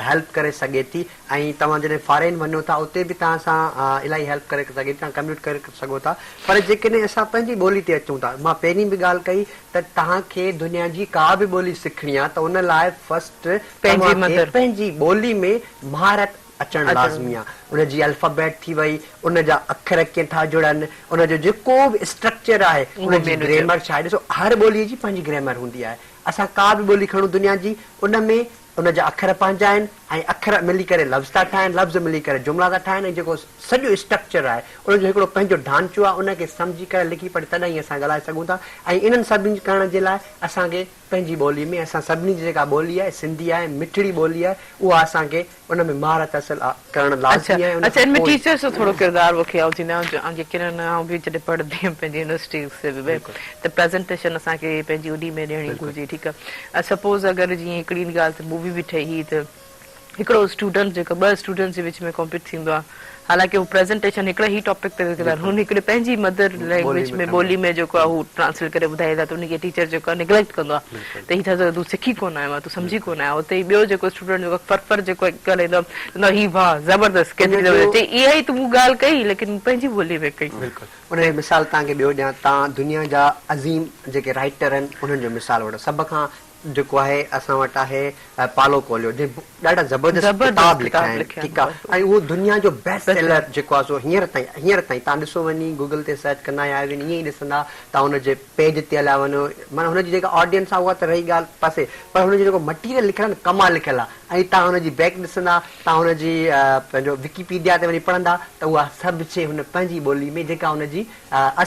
هيلپ ڪري سگهي ٿي ۽ توهان جڏهن فارين وڃو ٿا اتي به توهان سان الاهي هيلپ ڪري سگهي ٿي توهان ڪميوٽ ڪري سگهو ٿا پر جيڪڏهن اسان پنهنجي ٻولي تي اچون ٿا مان پهرين به ڳالهه ڪئي ته توهان کي دنيا جي ڪا به ٻولي سکڻي آهي ته ان لاء فرسٽ پنهنجي توهان کي مدر پنهنجي ٻولي ۾ مهارت اچڻ اچڻ لازمي آ. ان جي الفابيٽ ٿي وئي، ان جا اکر ڪيئن ٿا جڙن، ان جو جيڪو به اسٽرڪچر آهي، اهو ان جي مين هجي. گريمر ڇا آهي. ڏسو هر ٻوليء جي پنهنجي گريمر هوندي آهي. اسان ڪا به ٻولي کڻون دنيا جي، ان ۾ ان جا اکر پنهنجا آهن ۽ اکر ملي ڪري لفظ ٿا ٺاهن، لفظ ملي ڪري جملا ٿا ٺاهن ۽ جيڪو سڄو اسٽرڪچر آهي، ان جو هڪڙو پنهنجو ڍانچو آهي، ان کي سمجهي ڪري لکي پڙهي تڏهن ئي اسان ڳالهائي سگهون ٿا ۽ انهن سڀني ڪرڻ جي لاء اسان کي پنهنجي ٻولي ۾ اسان سڀني جي جيڪا ٻولي آهي سنڌي آهي مٺڙي ٻولي آهي اها اسان کي ان ۾ مهارت حاصل ڪرڻ اڇا لازمي آهي ان اڇا کان ان ۾ پوء ٽيچرس جو ٿورو ڪردار مون کي آئون ٿيندو آهيان يقينن آئون به جڏهن پڙهندي هيم پنهنجي يونيورسٽي ۾ بلڪل ته پريزنٽيشن اسان کي پنهنجي انهي ۾ ڏيڻي بلڪل گهرجي ٺيڪ آهي سپوز اگر جيئن هڪڙي ڳالهه ته مووي به ٺهي هئي ته هڪڙو اسٽوڊنٽ جيڪو ٻه اسٽوڊنٽس جي وچ ۾ ڪمپيٽ ٿيندو آهي حالانڪه هو پريزنٽيشن هڪڙي ئي ٽاپڪ تي ڪندا آهن بلڪل هن هڪڙي پنهنجي مدر ٻولي لينگويج ۾ ۾ ڪندا ٻولي ۾ جيڪو آهي هو ٽرانسليٽ ڪري ٻڌائيندا ته ان کي ٽيچر جيڪو آهي نگليڪٽ ڪندو آهي بلڪل ته هي ڇا چوي تون سکي ڪونه آيو آهين تون سمجهي بلڪل ڪونه آيو اتي ئي ٻيو جيڪو اسٽوڊنٽ جيڪو فر فر جيڪو ڳالهائيندو آهي چوندو آهي هي واهه زبردست ان ڪيتري جو زبردست چئي اها ئي ته مون ڳالهه ڪئي ليڪن مون پنهنجي ٻولي ۾ ڪئي. بلڪل ان جو مثال توهان کي ٻيو ڏيان توهان دنيا جا عظيم جيڪي رائيٽر آهن انهن جو مثال وٺو سڀ کان جيڪو آهي اسان وٽ آهي پالو ڪوليو جنهن ڏاڍا زبردست زبردست ڪتاب لکيا ڪتاب آهن لکيا ٺيڪ آهي ۽ اهو دنيا جو بيسٽ سيلر جيڪو آهي سو هينئر تائين هينئر تائين تان ڏسو وڃي گوگل تي سرچ ڪندا يا ائين ئي ڏسندا تان ان جي پيج تي هليا وڃو معنيٰ هن جي جيڪا آڊينس آهي اها ته رهي ڳالهه پاسي پر هن جو جيڪو مٽيريل لکيل آهي نه ڪمال لکيل آهي ۽ تان هن جي بيڪ ڏسندا تان هن جي پنهنجو وڪيپيڊيا تي وڃي پڙهندا ته اها سڀ شيء هن پنهنجي ٻولي ۾ جيڪا هن جي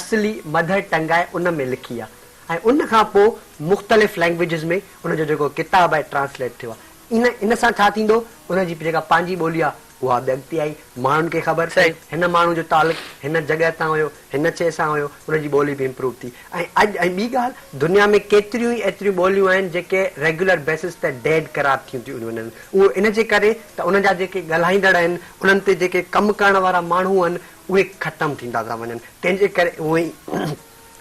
اصلي مڌر ٽنگ آهي ان ۾ لکي آهي ۽ ان کان پوء مختلف لينگويجز ۾ ان جو جيڪو ڪتاب آهي ٽرانسليٽ ٿيو آهي. ان ان سان ڇا ٿيندو ان جي جيڪا پنهنجي ٻولي آهي اها به اڳتي آئي، ماڻهن کي خبر پئي هن ماڻهو جو تعلق هن جڳهه تان هيو، هن شيء سان هيو، ان جي ٻولي به امپروو ٿي ۽ اڄ ۽ ٻي ڳالهه دنيا ۾ ڪيتريون ئي ايتريون ٻوليون آهن جيڪي ريگيولر بيسز تي ڊيڊ قرار ٿيون ٿيون وڃن اهو ان جي ڪري ته انهن جا جيڪي ڳالهائيندڙ آهن انهن تي جيڪي ڪم ڪرڻ وارا ماڻهو آهن اهي ختم ٿيندا ٿا وڃن تنهن جي ڪري اهي ئي.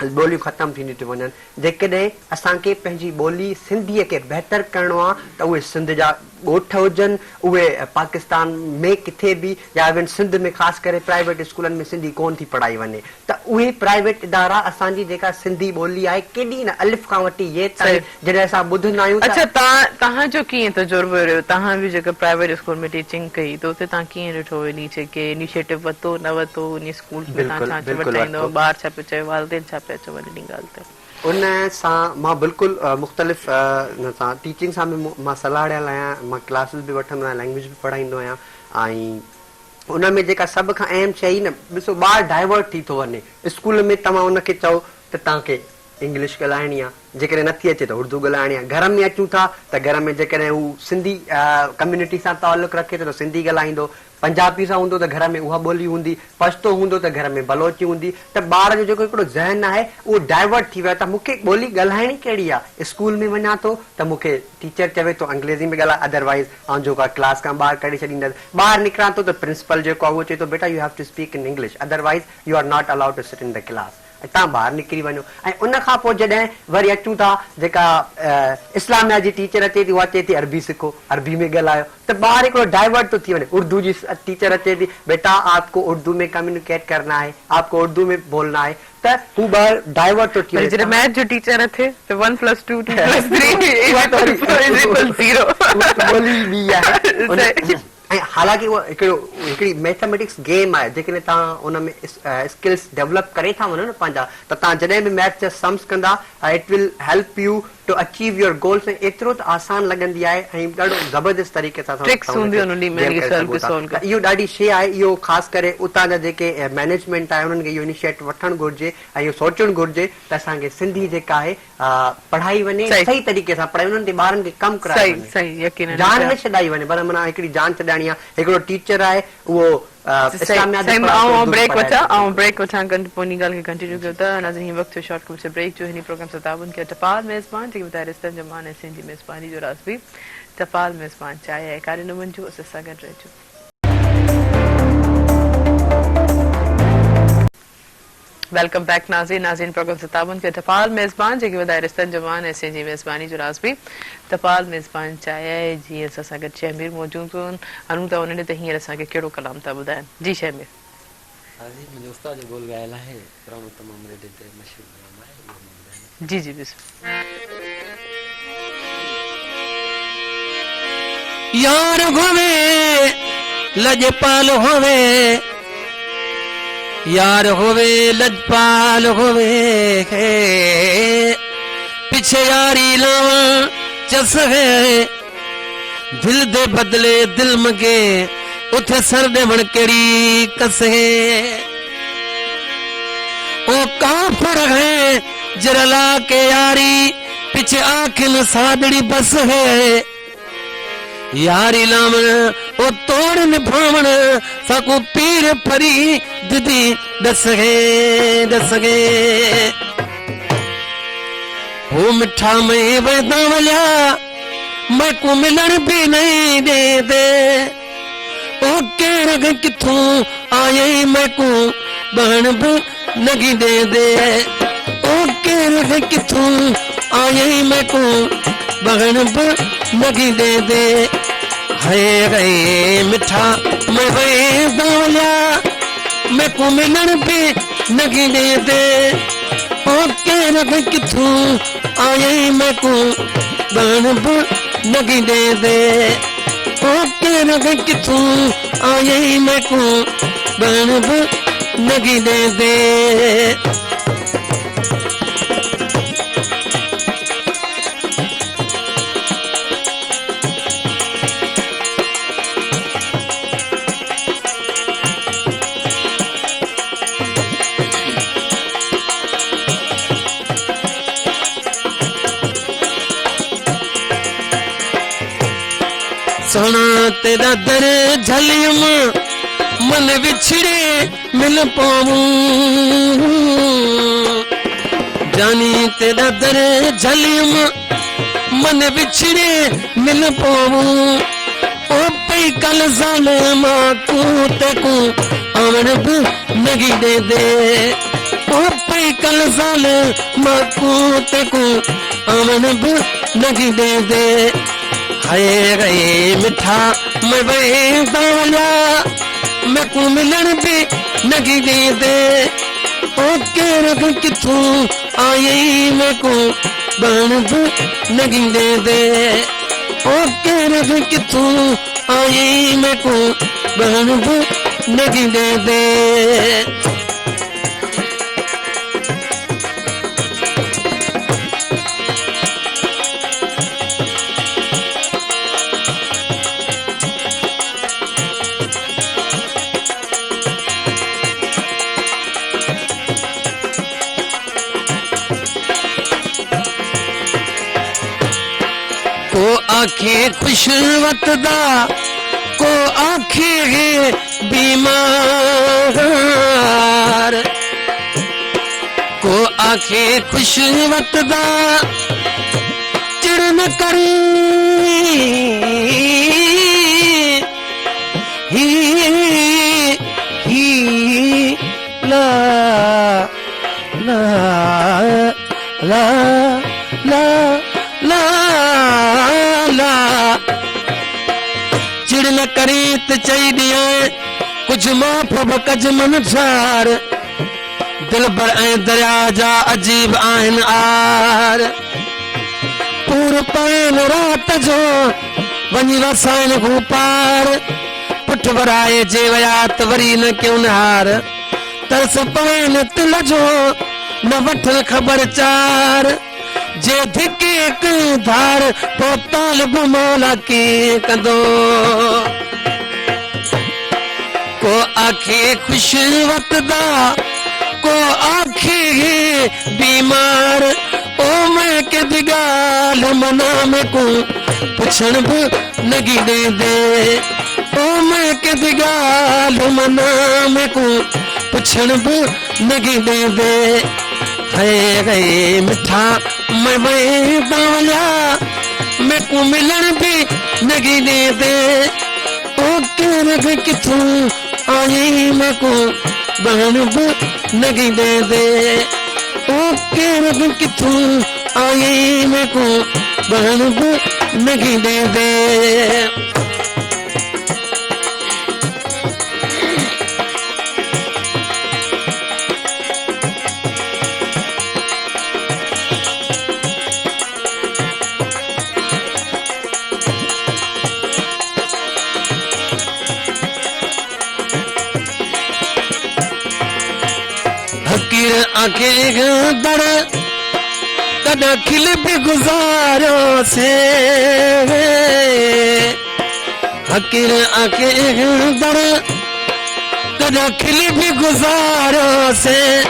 ٻوليون ختم ٿينديون ٿيون وڃن. جيڪڏهن اسان کي پنهنجي ٻولي سنڌيء کي بهتر ڪرڻو آ ته اهي سنڌ جا ڳوٺ هجن، اهي پاڪستان ۾ ڪٿي به يا ايون سنڌ ۾ خاص ڪري پرائيويٽ اسڪولن ۾ سنڌي ڪونه ٿي پڙهائي وڃي ته اهي پرائيويٽ ادارا اسان جي جيڪا سنڌي ٻولي آهي ڪيڏي نه الف کان وٺي يي تائين جڏهن اسان ٻڌندا آهيون ته. اڇا تان تهان جو ڪيئن تجربو رهيو تهان به جيڪا پرائيويٽ اسڪول ۾ ٽيچنگ ڪئي ته اتي تهان ڪيئن ڏٺو انهي جيڪي انيشيٽو ورتو نه ورتو انهي اسڪولز ۾ تهان بلڪل ڇا بلڪل چوڻ چاهيندو ورتو. ٻار ڇا پيو چوي والدين ڇا پيا چون انهي ڳالهه تي. ان سان مان بلڪل مختلف ان سان ٽيچنگ سان به مان سلهاڙيل آهيان مان ڪلاسز به وٺندو آهيان لينگويج به پڙهائيندو آهيان ۽ ان ۾ جيڪا سڀ کان اهم شيء نه ڏسو ٻار ڊائيورٽ ٿي ٿو وڃي اسڪول ۾ توهان ان کي چئو ته توهان کي انگلش ڳالهائڻي آهي جيڪڏهن نٿي اچي ته اردو ڳالهائڻي آهي گهر ۾ اچون ٿا ته گهر ۾ جيڪڏهن هو سنڌي ڪميونٽي سان تعلق رکي ٿو ته سنڌي ڳالهائيندو پنجابي سان هوندو ته گهر ۾ اها ٻولي هوندي، پشتو هوندو ته گهر ۾ بلوچي هوندي ته ٻار جو جيڪو هڪڙو ذهن آهي اهو ڊائيورٽ ٿي ويو آهي ته مون کي ٻولي ڳالهائڻي ڪهڙي آهي، اسڪول ۾ وڃان ٿو ته مون کي ٽيچر چوي ٿو انگريزي ۾ ڳالهاء ادر وائيز آئون جيڪو آهي ڪلاس کان ٻاهر ڪڍي ڇڏيندس، ٻاهر نڪران ٿو ته پرنسپل جيڪو آهي اهو چئي ٿو بيٽا you have to speak in English otherwise you are not allowed to sit in the class. ۽ تان ٻاهر نڪري وڃو ۽ ان کان پوء جڏهن وري اچون ٿا جيڪا اسلاميا جي ٽيچر اچي ٿي اها چئي ٿي عربي سکو عربي ۾ ڳالهايو ته ٻار هڪڙو ڊائيورٽ ٿو ٿي وڃي اردو جي ٽيچر اچي ٿي بيٽا آپ ڪو اردو ۾ ڪميونيڪيٽ ڪرنا آهي آپ ڪو اردو ۾ بولنا آهي ته هو ٻار ڊائيورٽ ٿو ٿي وري وڃي جڏهن ميٿ جو ٽيچر اٿي ته one plus two two plus three is equal zero اها ته ٻولي ئي ٻي آهي ۽ حالانڪه اهو هڪڙو هڪڙي ميٿاميٽڪس گيم آهي جيڪڏهن توهان ان ۾ اسڪلس ڊولپ ڪري ٿا وڃو نه پنهنجا ته توهان جڏهن به ميٿس جا سمس ڪندا it will help you to achieve your goals ۽ ايترو ته آسان لڳندي آهي ۽ ڏاڍو زبردست طريقي سان ٽرڪس توهان ان هونديون کي آهن انهي ۾ گيم ان کي ڪري سالو سگهو ٿا سالو ته اهو ڏاڍي شيء آهي اهو خاص ڪري اتان جا جيڪي مئنيجمينٽ آهي انهن کي اهو انيشيٽو وٺڻ گهرجي ۽ اهو سوچڻ گهرجي ته اسان کي سنڌي جيڪا آهي پڙهائي وڃي صحيح طريقي سان پڙهائي انهن تي ٻارن کي ڪم ڪرايو وڃي جان نه ڇڏائي وڃي پر معنيٰ هڪڙي جان ڇڏائڻي آهي هڪڙو ٽيچر آهي اهو اسلاميات به پڙهائي ٿو اردو به پڙهائي ٿو. آئون بريڪ وٺان پوء انهي ڳالهه کي ڪنٽينيو ڪيون ٿا ناظرين هي وقت ٿيو شارٽ ڪمرشل بريڪ جو هن پروگرام سان تعاون ڪيو ٽپال ميزبان جيڪي ٻڌائي رشتن جو مان ۽ سنڌ جي ميزباني جو راز به ٽپال ميزبان چاهي ۽ ڪاري نمن جو اسان سان گڏ رهجو. Welcome back ناظرين ناظرين پروگرام ستابن کي ٽپال ميزبان جيڪي وڌائي رشتن جو مان ۽ سين جي ميزباني جو راز به ٽپال ميزبان چاهي آهي جي اسان سان گڏ شهمير موجود هن هلون ٿا انهن ڏي ته هينئر اسان کي ڪهڙو ڪلام ٿا ٻڌائن جي شهمير. ناظرين منهنجي استاد جو ٻول ڳايل آهي پراڻو تمام ريڊيو تي مشهور ڪلام آهي اهو مان ٻڌايان ٿو. جي جي بسم. يار هوي لڄپال هوي يار هوي لڄپال هوي پڇي ياري لاوان چس هي دل the بدلي دل منگي اٿي سر ڏيوڻ ڪهڙي ڪس هي او ڪافر هي جرلا ڪي ياري پڇ آکين ساڏڙي بس هي ياري لاوڻ او توڙ نڀاوڻ ساڪون پير فريد the ڏس هي ڏس هي هو مٺا مئي ويدا وليا ميڪون ملڻ به نئين ڏيندي او ڪير ڪٿون آئين ميڪون ٻهڻ به نگي ڏيندي او ڪير ڪٿون آئين ميڪون ٻهڻ به نگي ڏيندي هي هي مٺا مئي ويدا وليا ميڪون ملڻ به نگي ڏيندي او ڪير ڪٿون آئين ميڪون ٻهڻ به نگي ڏيندي او ڪير ڪٿون آئين ميڪون ٻهڻ به نگي ڏيندي. سهڻا تيڏا در جهليم من وڇڙي مل پوون جاني تيڏا در جهليم من وڇڙي مل پوون او پئي ڪل ظالما ڪو تيڪون آوڻ به نگي ڏيندي. او پئي ڪل زال ماڪون تيڪون آوڻ به نگي ڏيندي. هائي ري مٺا مين ويندا وليا ميڪون ملڻ به نگي ڏيندي. او ڪير ڪٿون آئين ميڪون ٻهڻ به نگي ڏيندي. او ڪير ڪٿون آئين ميڪون ٻهڻ به نگي ڏيندي. ڪو آکي خوش وتدا ڪو آکي بيمار ڪو آکي خوش وتدا چڙ نه ڪر هي هي لا لا لا لا لا لا چڙ نه ڪرين ته چئي ڏيانء ڪجهه معاف به ڪج منجهار دلبر ۽ درياء جا عجيب آهن آر پور پوين رات جو وڃي وسائين هو پار پٺ ورائي جي ويا ته وري نه ڪيون نهار ترس پوين تل جو نه وٺن خبر چار جي ڌڪي ڪنهن ڌار پوء طالب مولا ڪيئن ڪندو. ڪو آکي خوش وتدا ڪو آکي بيمار او مين ڪيدي ڳالهه منا ميڪون پڇڻ به نگي ڏيندي او مين ڪيدي ڳالهه منا ميڪون پڇڻ به نگي ڏيندي هي هي مٺا مين ويندا وليا ميڪون ملڻ به نگي ڏيندي او ڪير به ڪٿون آئين ميڪون ٻهڻ به نگي ڏيندي او ڪير به ڪٿون آئين ميڪون ٻهڻ به نگي ڏيندي. حقير آکي در ڪڏهن کل به گذاريوسين. حقير آکي در ڪڏهن کل به گذاريوسين.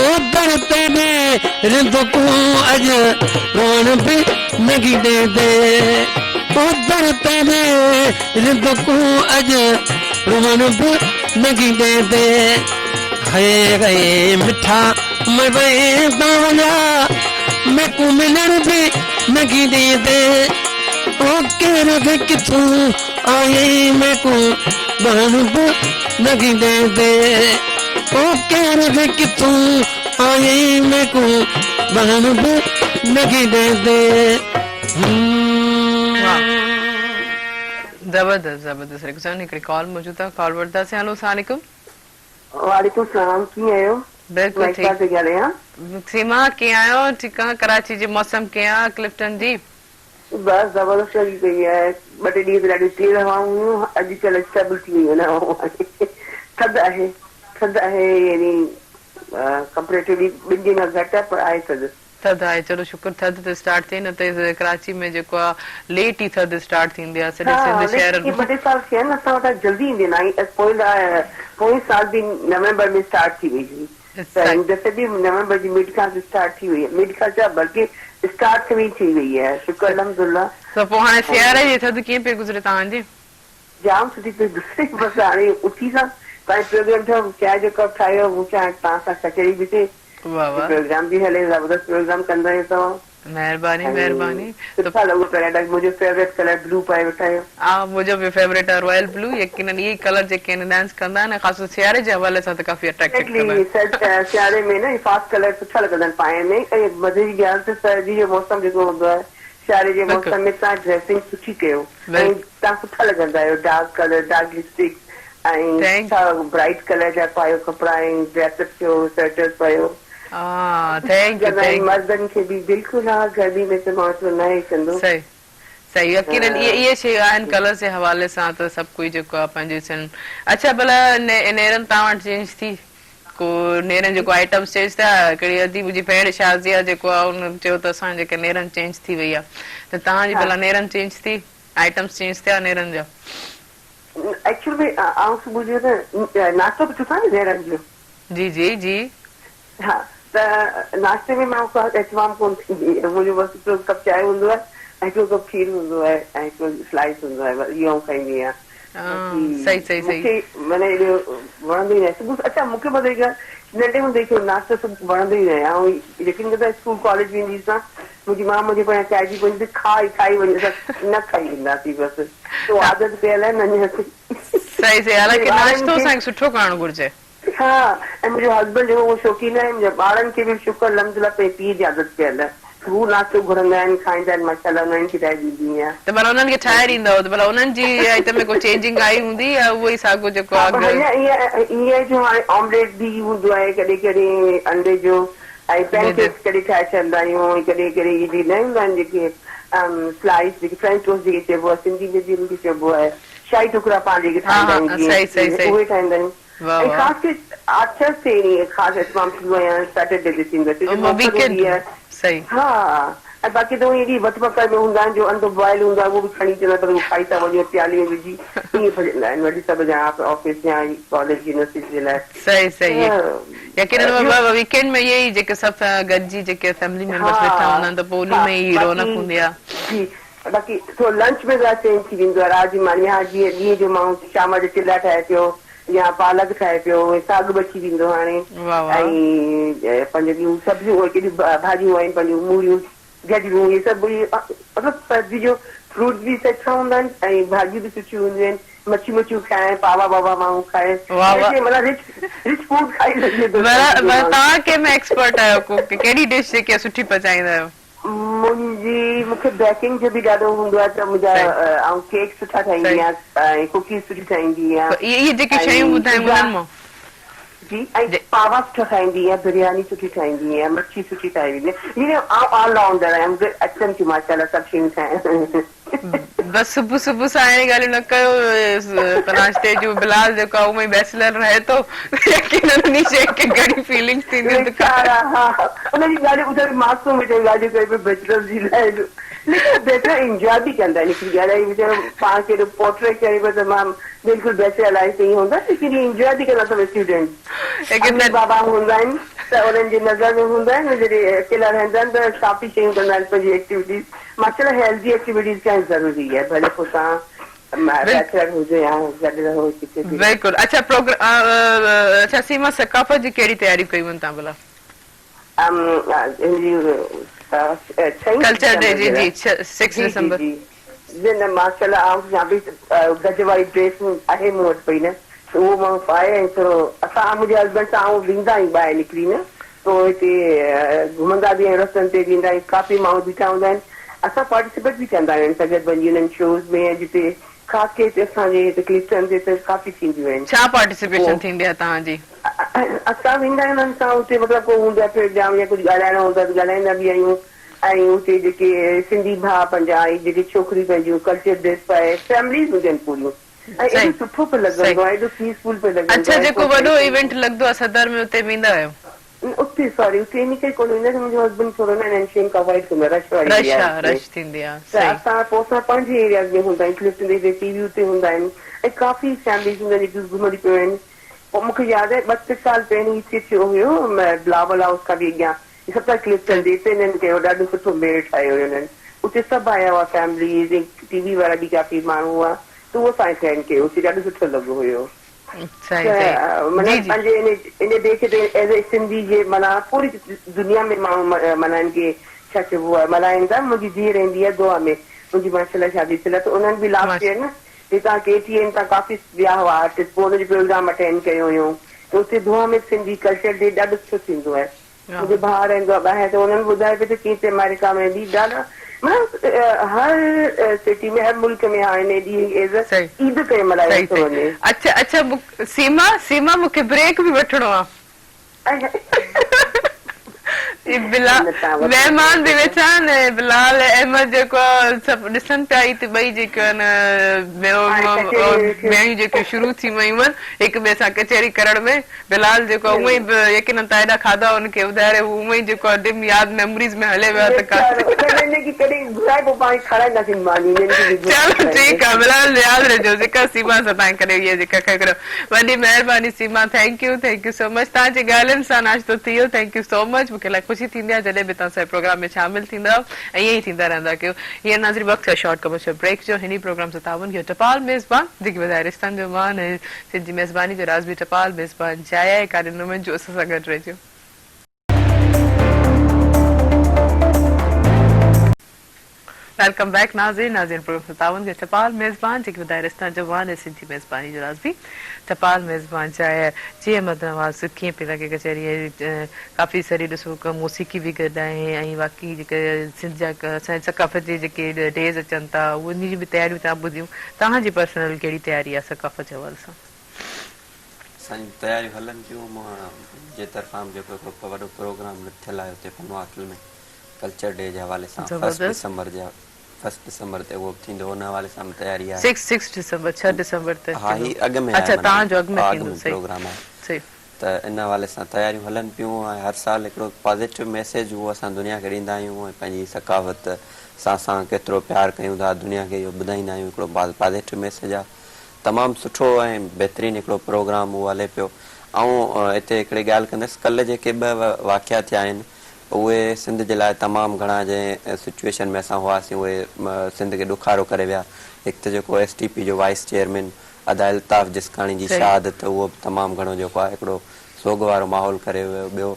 او در تيڏي رند ڪون اڄ روئڻ به نگي ڏيندي. او در تيڏي رند ڪون اڄ روئڻ به نگي ڏيندي. هي هي مٺا مين ويندا وليا ميڪون ملڻ به نگي ڏيندي. او ڪير به ڪٿون آئين ميڪون ٻهڻ به نگي ڏيندي. او ڪير به ڪٿون آئين ميڪون ٻهڻ به نگي ڏيندي. زبردست زبردست رڪزان هڪڙي ڪال موجود آ ڪال وٺنداسين هلو السلام عليڪم. وعليڪم السلام ڪيئن آهيو بلڪل مان اقبال ٺيڪ پئي ڳالهايان. سيما ڪيئن آهيو ٺيڪ آ ڪراچي جي موسم ڪيئن آ ڪلفٽن جي. بس زبردست لڳي پئي آهي ٻه ٽي ڏينهن ته ڏاڍيون تيز هوائون هيون اڄ ڪلهه اسٽيبل ٿي ويون آهن هوائون هاڻي ٿڌ آهي ٿڌ آهي يعني ڪمپيريٽولي ٻن ڏينهن کان گهٽ آهي پر آهي ٿڌ. ٿڌ آهي چلو شڪر ٿڌ ته اسٽارٽ ٿي نه ته ڪراچي ۾ جيڪو آ ليٽ ئي ٿڌ اسٽارٽ ٿيندي آ سڄي ها سنڌ ليڪن شهر ٻه ٽي سال ٿيا آهن اسان وٽ جلدي ايندي آهن ۽ پوئين سال به نومبر ۾ اسٽارٽ ٿي وئي هئي ته هن دفعي به نومبر جي مڊ کان اسٽارٽ ٿي وئي مڊ کان ڇا بلڪه اسٽارٽ ۾ ئي ٿي وئي آهي شڪر الحمدلله. ته پوء هاڻي سياري جي ٿڌ ڪيئن پئي گذري توهان جي؟ جام سٺي پئي گذري بس هاڻي اٿي سان توهان جو پروگرام ٺهيو چانهه جو ڪپ ٺاهيو مون چيو هاڻي توهان سان ڪچهري به ٿئي واه واه. پروگرام به هلي زبردست پروگرام ڪندا آهيو توهان. مهرباني مهرباني. سٺا لڳو پيا ڏاڍا منهنجو فيوريٽ ڪلر بلو پائي ويٺا آهيو. ها منهنجو به فيوريٽ آهي رائل بلو يقينن اهي ڪلر جيڪي آهن انهانس ڪندا آهن ۽ خاص طور سياري جي حوالي سان ته ڪافي اٽريڪٽيڊ ڪندا آهن. ايگزيڪٽلي سياري ۾ نه اهي فاسٽ ڪلر سٺا لڳندا آهن پائڻ ۾ ۽ مزي جي ڳالهه ته سردي جو موسم جيڪو هوندو آهي سياري جي موسم ۾ توهان ڊريسنگ سٺي ڪيو ۽ توهان سٺا لڳندا آهيو ڊارڪ ڪلر ڊارڪ لپسٽڪ ۽ سٺا برائيٽ ڪلر جا پايو ڪپڙا ۽ ڊريس اپ ٿيو سوئيٽرز پايو. Thank you thank you. مردن کي به بلڪل ها گرمي ۾ ته ماڻهو ٿورو ناهي ڪندو. صحيح صحيح يقينن اهي اهي شيون آهن ڪلرز جي حوالي سان ته سڀ ڪوئي جيڪو آهي پنهنجي سن اڇا ڀلا نيرن توهان وٽ چينج ٿي ڪو نيرن جيڪو آئٽمس چينج ٿيا هڪڙي ادي منهنجي ڀيڻ شازيه جيڪو آهي ان چيو ته اسان جيڪي نيرن چينج ٿي وئي آهي ته توهان جي ڀلا نيرن چينج ٿي آئٽمس چينج ٿيا نيرن جا. ايڪچوئل ۾ آئون صبح جو نه ناشتو پڇو ٿا نه نيرن جو. جي جي جي. ها ته ناشتي ۾ مان ڪو اهتمام ڪونه ٿيندي آهيان منهنجو بس هڪڙو ڪپ چانهه هوندو آهي ۽ هڪڙو ڪپ کير هوندو آهي ۽ هڪڙو سلائس هوندو آهي بس اهو آئون کائيندي آهيان باقي صحيح صحيح مون صحيح. کي معنيٰ ايڏو وڻندو ئي ناهي صبح اڇا مون کي مزي جي ڳالهه ننڍي هوندي کان ناشتو سڀ وڻندو ئي ناهي آئون يقين ڪندا اسڪول ڪاليج ويندي هيس نه منهنجي ماء منهنجي پويان چائي پوندي هئي کائي کائي وڃ اسان نه کائي وينداسين بس سو عادت پيل آهي نه اڃا صحيح صحيح حالانڪه ناشتو اسان کي سٺو ڪرڻ گهرجي. ها ۽ منهنجو هسبنڊ جيڪو اهو شوقين ناهي منهنجا ٻارن کي به شڪر الحمدلله پنهنجي پيء جي عادت پيل آهي هو ناشتو گهرندا آهن کائيندا آهن ماشاءالله انهن کي ٺاهي ڏيندي آهيان. ته ڀلا انهن کي ٺاهي ڏيندا هئو ته ڀلا انهن جي آئٽم ۾ ڪو چينجنگ آئي هوندي يا اهو ئي ساڳو جيڪو ها آهي پر هينئر ائين ائين جو هاڻي آمليٽ به هوندو آهي ڪڏهن ڪڏهن انڊي جو ۽ پين ڪيڪس ڪڏهن ٺاهي ڇڏندا آهيون ۽ ڪڏهن ڪڏهن اهي جيڪي نه هوندا آهن جيڪي سلائس جيڪي فرينچ ٽوسٽ جيڪي چئبو آهي سنڌي ۾ به انهن کي چئبو آهي شاهي ٽڪرا پاڻ جيڪي ٺاهيندا آهيون جيئن اهي ٺاهيندا آهيون ۽ خاص ڪري آچر تي ائين خاص اهتمام ٿيندو آهي يا سيٽرڊي تي ٿيندو آهي ڇو جو موڪل هوندي آهي ها ۽ باقي ته اهي ايڏي وٺ پڪڙ ۾ هوندا آهن جو انڊو بوائل هوندو آهي اهو به کڻي چوندا آهن پر اهو کائي ٿا وڃو پيالي ۾ وجهي ائين ڀڄندا آهن وري سڀ ڄڻا آفيس يا ڪاليج يونيورسٽي جي لاء صحيح صحيح يقينن ويڪينڊ ۾ اهي ئي جيڪي سڀ گڏجي جيڪي فيملي ميمبرس ويٺا هوندا آهن ته پوء انهي ۾ ئي رونق هوندي آهي. جي باقي ٿورو لنچ ۾ ذرا چينج ٿي ويندو آهي رات جي ماني ها جيئن ڏينهن جو ماڻهو شام جو چلا ٺاهي پيو يا پالڪ ٺاهي پيو ۽ ساڳ به اچي ويندو هاڻي ۽ پنهنجو ٻيون سبزيون اهي ڪيڏيون ڀاڄيون آهن پنهنجون موريون گجرون اهي سڀ مطلب سردي جو فروٽ به سٺا هوندا آهن ۽ ڀاڄيون به سٺيون هونديون آهن مڇيون مڇيون کائي پاوا واوا ماڻهو کائي معنيٰ رچ رچ فوڊ کائي سگهجي ٿو. توهان ڪنهن ۾ ايڪسپرٽ آهيو ڪهڙي ڊش جيڪي سٺي پچائيندا آهيو؟ منهنجي مون کي بيڪنگ جو به ڏاڍو هوندو آهي ته منهنجا آئون ڪيڪ سٺا ٺاهيندي آهيان ۽ ڪوڪيز سٺي ٺاهيندي آهيان. اهي جيڪي شيون ٻڌايون انهن مان. جي ۽ پاوا سٺا ٺاهيندي آهيان برياني سٺي ٺاهيندي آهيان مڇي سٺي ٺاهي ويندي آهيان يعني آئون آل رائونڊر آهيان مون کي اچن ٿيون ماشاء الله سڀ شيون ٺاهڻ. بس صبح صبح سان اهڙي ڳالهيون نه ڪيو ناشتي جون بلال جيڪو آهي اهو ئي بيچلر رهي ٿو يقينن انهي شيء کي گهڻي فيلنگس ٿينديون ته ويچارا ها ان جي ڳالهيون ٻڌائي معصوم ويچاري ڳالهيون ڪري پيو بيچلر جي لاء ليڪن بيچلر انجواء به ڪندا آهن هڪڙي ڳالهه آهي ويچارو پاڻ کي ايڏو پورٽري ڪري پيو ته مان بلڪل بيچلر لائف ائين هوندو آهي ليڪن هي انجواء به ڪندا اٿو اسٽوڊنٽس امي بابا هوندا آهن ته انهن جي نظر ۾ هوندا آهن جڏهن اڪيلا رهندا آهن ته ڪافي شيون ڪندا آهن پنهنجي ايڪٽيوٽيز ماشاء الله هيلدي ايڪٽيوٽيز ڪرڻ ضروري آهي ڀلي پوء توهان بيچلر هجو يا گڏ رهو ڪٿي به. بلڪل اڇا پروگرام اڇا سيما ثقافت جي ڪهڙي تياريون ڪيون آهن توهان ڀلا. هن جي ڇهين ڪلچر ڊي ڊسمبر جي جي جي لاء سڪس جي جي ڊسمبر. جي نه نه ماشاء الله آئون سمجهان پئي گج واري ڊريس آهي مون وٽ پئي نه ته اهو مان پائي ۽ ٿورو اسان منهنجي هسبنڊ سان آئون ويندا آهيون ٻاهر نڪري نه پوء هتي گهمندا به آهيون رستن تي ويندا آهيون ڪافي ماڻهو بيٺا هوندا آهن اسان پارٽيسپيٽ به ڪندا آهيون سان گڏ وڃي انهن شوز ۾ ۽ جتي خاص ڪري هتي اسان جي هتي ڪلفٽن تي ته ڪافي ٿينديون آهن ڇا پارٽيسپيشن ٿيندي آهي توهان جي؟ اسان ويندا آهيون انهن سان اتي مطلب ڪو هوندو آهي پروگرام يا ڪجهه ڳالهائڻو هوندو آهي ته ڳالهائيندا به آهيون ۽ اتي جيڪي سنڌي ڀاء پنهنجا ۽ جيڪي ڇوڪريون پنهنجون ڪلچر ڊريس پائي فيمليز هونديون آهن پوريون ۽ ايڏو سٺو پيو لڳندو آهي ايڏو پيسفل پيو لڳندو اڇا آهي جيڪو وڏو ايونٽ لڳندو آهي صدر ۾ اتي ويندا آهيو؟ اتي سوري اتي ان ڪري ڪونه ويندا آهيون منهنجو هسبنڊ ٿورو نه انهن شين کي اوائڊ ڪندو آهي رش واري رش ايرياز ها ۾ رش ٿيندي آهي ته صحيح. اسان پوء اسان پنهنجي ايرياز ۾ هوندا آهيون ڪلفٽن تي هتي سي ويو تي هوندا آهن ۽ ڪافي فيمليز هونديون آهن جيڪي گهمندي پيون آهن پوء مون کي ياد آهي ٻه ٽي سال پهرين هتي ٿيو هيو بلاول هائوس کان به اڳيان ستر ڪلفٽن تي اتي هنن ڪيو ڏاڍو سٺو ميڙ ٺاهيو هيو هنن اتي سڀ آيا هئا فيمليز ۽ ٽي وي وارا به ڪافي ماڻهو هئا ته اهو اسان اٽينڊ ڪيو هوسين ڏاڍو سٺو لڳو هيو صحيح ته صحيح معنيٰ جي جي. پنهنجي ان ان ڊي کي ته ايز اي سنڌي جي معنيٰ پوري دنيا ۾ ماڻهو ملهائن ڪي ڇا چئبو آهي ملهائين ٿا منهنجي ڌيء رهندي آهي گوا ۾ منهنجي ماشاءالله شادي ٿيل آهي ته انهن به لاسٽ ايئر نه هتان ڪي ٽي اين تان ڪافي ويا هئا آرٽسٽ پوء ان جو پروگرام اٽينڊ ڪيو هيون ته اتي گوا ۾ سنڌي ڪلچر ڊي ڏاڍو سٺو ٿيندو آهي منهنجو ڀاء رهندو آهي ٻاهر ته انهن ٻڌايو پئي ته ڪيئن ته آمريڪا ۾ به ڏاڍا معنيٰ هر سٽي ۾ هر ملڪ ۾ هاڻي ان ڏينهن ايز صحيح عيد ڪري ملهايو صحيح ٿو صحيح وڃي. اڇا اڇا سيما سيما مونکي بريڪ به وٺڻو آ. مهمان به ويٺا آهن ۽ بلال احمد جيڪو آهي سڀ ڏسن پيا هي ته ٻئي جيڪي آهن ميڻيون جيڪيون شروع ٿي ويون آهن هڪ ٻئي سان ڪچهري ڪرڻ ۾ بلال جيڪو آهي اونئن ئي به يقينن تان ايڏا کاڌا هن کي ٻڌائي هو اونئن ئي جيڪو آهي ڊم ياد ميموريز ۾ هلي ويو آهي ته ڪاٿي چلو ٺيڪ آهي بلال ياد رکجو جيڪا سيما سان تان ڪڏهن اها جيڪا ڪريو وڏي مهرباني Seema thank you thank you so much توهان جي ڳالهين سان ناشتو ٿي ويو thank you سو مچ مونکي الاهي خوشي ٿيندي آهي جڏهن به توهان اسان جي پروگرام ۾ شامل ٿيندا آهيو ۽ ائين ئي ٿيندا رهندا ڪيو هينئر ناظرين وقت ٿيو آهي شارٽ ڪمرشل بريڪ جو هن ئي پروگرام سان تعاون ڪيو ٽپال ميزبان جيڪي ٻڌائي رشتن جو مان ۽ سنڌ جي ميزباني جو راز به ٽپال ميزبان جاء آهي ڪاري نومن جو اسان سان گڏ رهجو. Welcome back ناظرين ناظرين پروگرام سان تعاون ڪيو ٽپال ميزبان جيڪي ٻڌائي رشتا جوان ۽ سنڌي ميزباني جو راز به ٽپال ميزبان جاء جي احمد نواز ڪيئن پئي لڳي ڪچهري ڪافي ساري ڏسو موسيقي به گڏ آهي ۽ باقي جيڪي سنڌ جا اسان جي ثقافت جي جيڪي ڊيز اچن ٿا ان جون به تياريون تهان ٻڌيون تهان جي پرسنل ڪهڙي تياري آهي ثقافت جي حوالي سان. اسان جون تياريون هلن ٿيون مان جي طرفان به جيڪو هڪڙو وڏو پروگرام رٿيل آهي اتي پنوعاقل ۾ ڪلچر ڊي جي حوالي سان فرسٽ ڊسمبر جي فرسٽ ڊسمبر تي اهو به ٿيندو ان حوالي سان به تياري آهي. سڪس سڪس ڊسمبر ڇهه ڊسمبر تي ها هي اڳ ۾ اڇا توهان جو اڳ ۾ ٿيندو صحيح پروگرام آهي صحيح ته ان حوالي سان تياريون هلن پيون ۽ هر سال هڪڙو پازيٽو ميسيج اهو اسان دنيا کي ڏيندا آهيون ۽ پنهنجي ثقافت سان اسان ڪيترو پيار ڪيون ٿا دنيا کي اهو ٻڌائيندا آهيون هڪڙو پازيٽو ميسيج آهي تمام سٺو ۽ بهترين هڪڙو پروگرام اهو هلي پيو آئون هتي هڪڙي ڳالهه ڪندس ڪلهه جيڪي ٻه واقعا ٿيا آهن اهي سنڌ جي لاء تمام گهڻا جنهن سچوئيشن ۾ اسان هئاسين اهي سنڌ کي ڏکارو ڪري ويا. هڪ ته جيڪو ايس ٽي پي جو وائيس چيئرمين ادا الطاف جسڪاڻي جي شهادت اهو به تمام گهڻو جيڪو آهي هڪڙو سوڳ وارو ماحول ڪري ويو ٻيو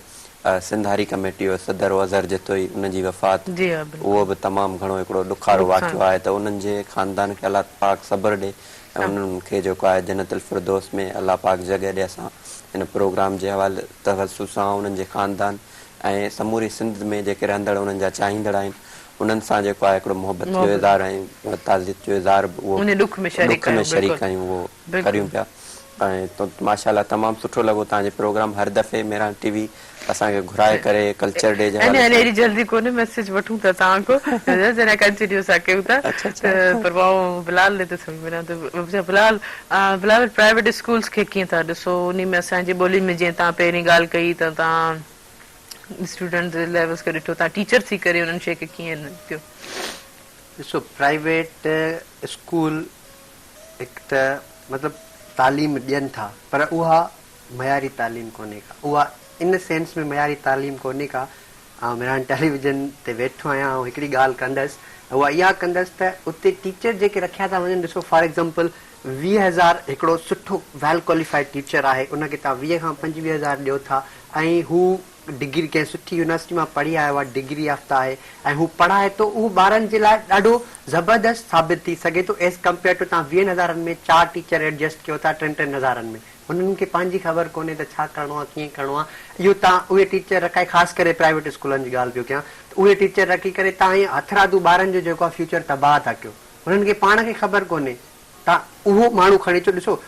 سنڌ هاري ڪميٽي جو صدر اظهر جتوئي ان جي وفات اهو به تمام گهڻو هڪڙو ڏکارو واقعو آهي ته انهن جي خاندان کي الله پاڪ صبر ڏي ۽ انهن کي جيڪو آهي جنت الفردوس ۾ الله پاڪ جڳهه ڏي اسان هن پروگرام جي حوالي توسط سان انهن جي خاندان ۽ سموري سنڌ ۾ جيڪي رهندڙ انهن جا چاهيندڙ آهن انهن سان جيڪو آهي هڪڙو محبت جو اظهار ۽ تعزيت جو اظهار به اهو ڏک ۾ شريڪ آهيون اهو ڪريون پيا ۽ ماشاء الله تمام سٺو لڳو توهان جي پروگرام هر دفعي مهراڻ ٽي وي اسان کي گهرائي ڪري ڪلچر ڊي جي حوالي سان ايڏي جلدي ڪونهي ميسيج وٺون ٿا توهان کان جڏهن ڪنٽينيو اسان ڪيون ٿا ته پر مان بلال ڏي ٿو سمجهه ۾ نه ايندو بلال بلاول پرائيويٽ اسڪولس کي ڪيئن ٿا ڏسو انهي ۾ اسان جي ٻولين ۾ جيئن توهان پهرين ڳالهه ڪئي ته توهان اسٽوڊنٽ ليولس کي ڏٺو توهان ٽيچر ٿي ڪري انهن شي کي ڪيئن ڏٺو. ڏسو پرائيويٽ اسڪول هڪ ته مطلب تعليم ڏين ٿا پر اها معياري تعليم ڪونهي ڪا اها ان سينس ۾ معياري تعليم ڪونهي ڪا آئون مهراڻ ٽيليويزن تي ويٺو آهيان آئون هڪڙي ڳالهه ڪندس اها اها ڪندس ته اتي ٽيچر جيڪي رکيا ٿا وڃن ڏسو فار ايگزامپل 20 هزار هڪڙو سٺو ويل ڪواليفائيڊ ٽيچر آهي ان کي توهان 20 کان 25 هزار ڏيو ٿا ۽ هو ڊگري ڪنهن سٺي يونيورسٽي مان پڙهي آيو آهي ڊگري يافته آهي ۽ هو پڙهائي ٿو اهو ٻارن جي لاء ڏاڍو زبردست ثابت ٿي سگهي ٿو ايز ڪمپيئر ٽو توهان ويهن هزارن ۾ چار ٽيچر ايڊجسٽ ڪيو ٿا ٽن ٽن هزارن ۾ هنن کي پنهنجي خبر ڪونهي ته ڇا ڪرڻو آهي ڪيئن ڪرڻو آهي اهو توهان اهي ٽيچر رکائي خاص ڪري پرائيويٽ اسڪولن جي ڳالهه پيو ڪيان ته اهي ٽيچر رکي ڪري توهان ائين هٿرادو ٻارن جو جيڪو آهي فيوچر تباهه ٿا ڪيو هنن کي پاڻ کي خبر ڪونهي توهان اهو ماڻهو کڻي اچو ڏسو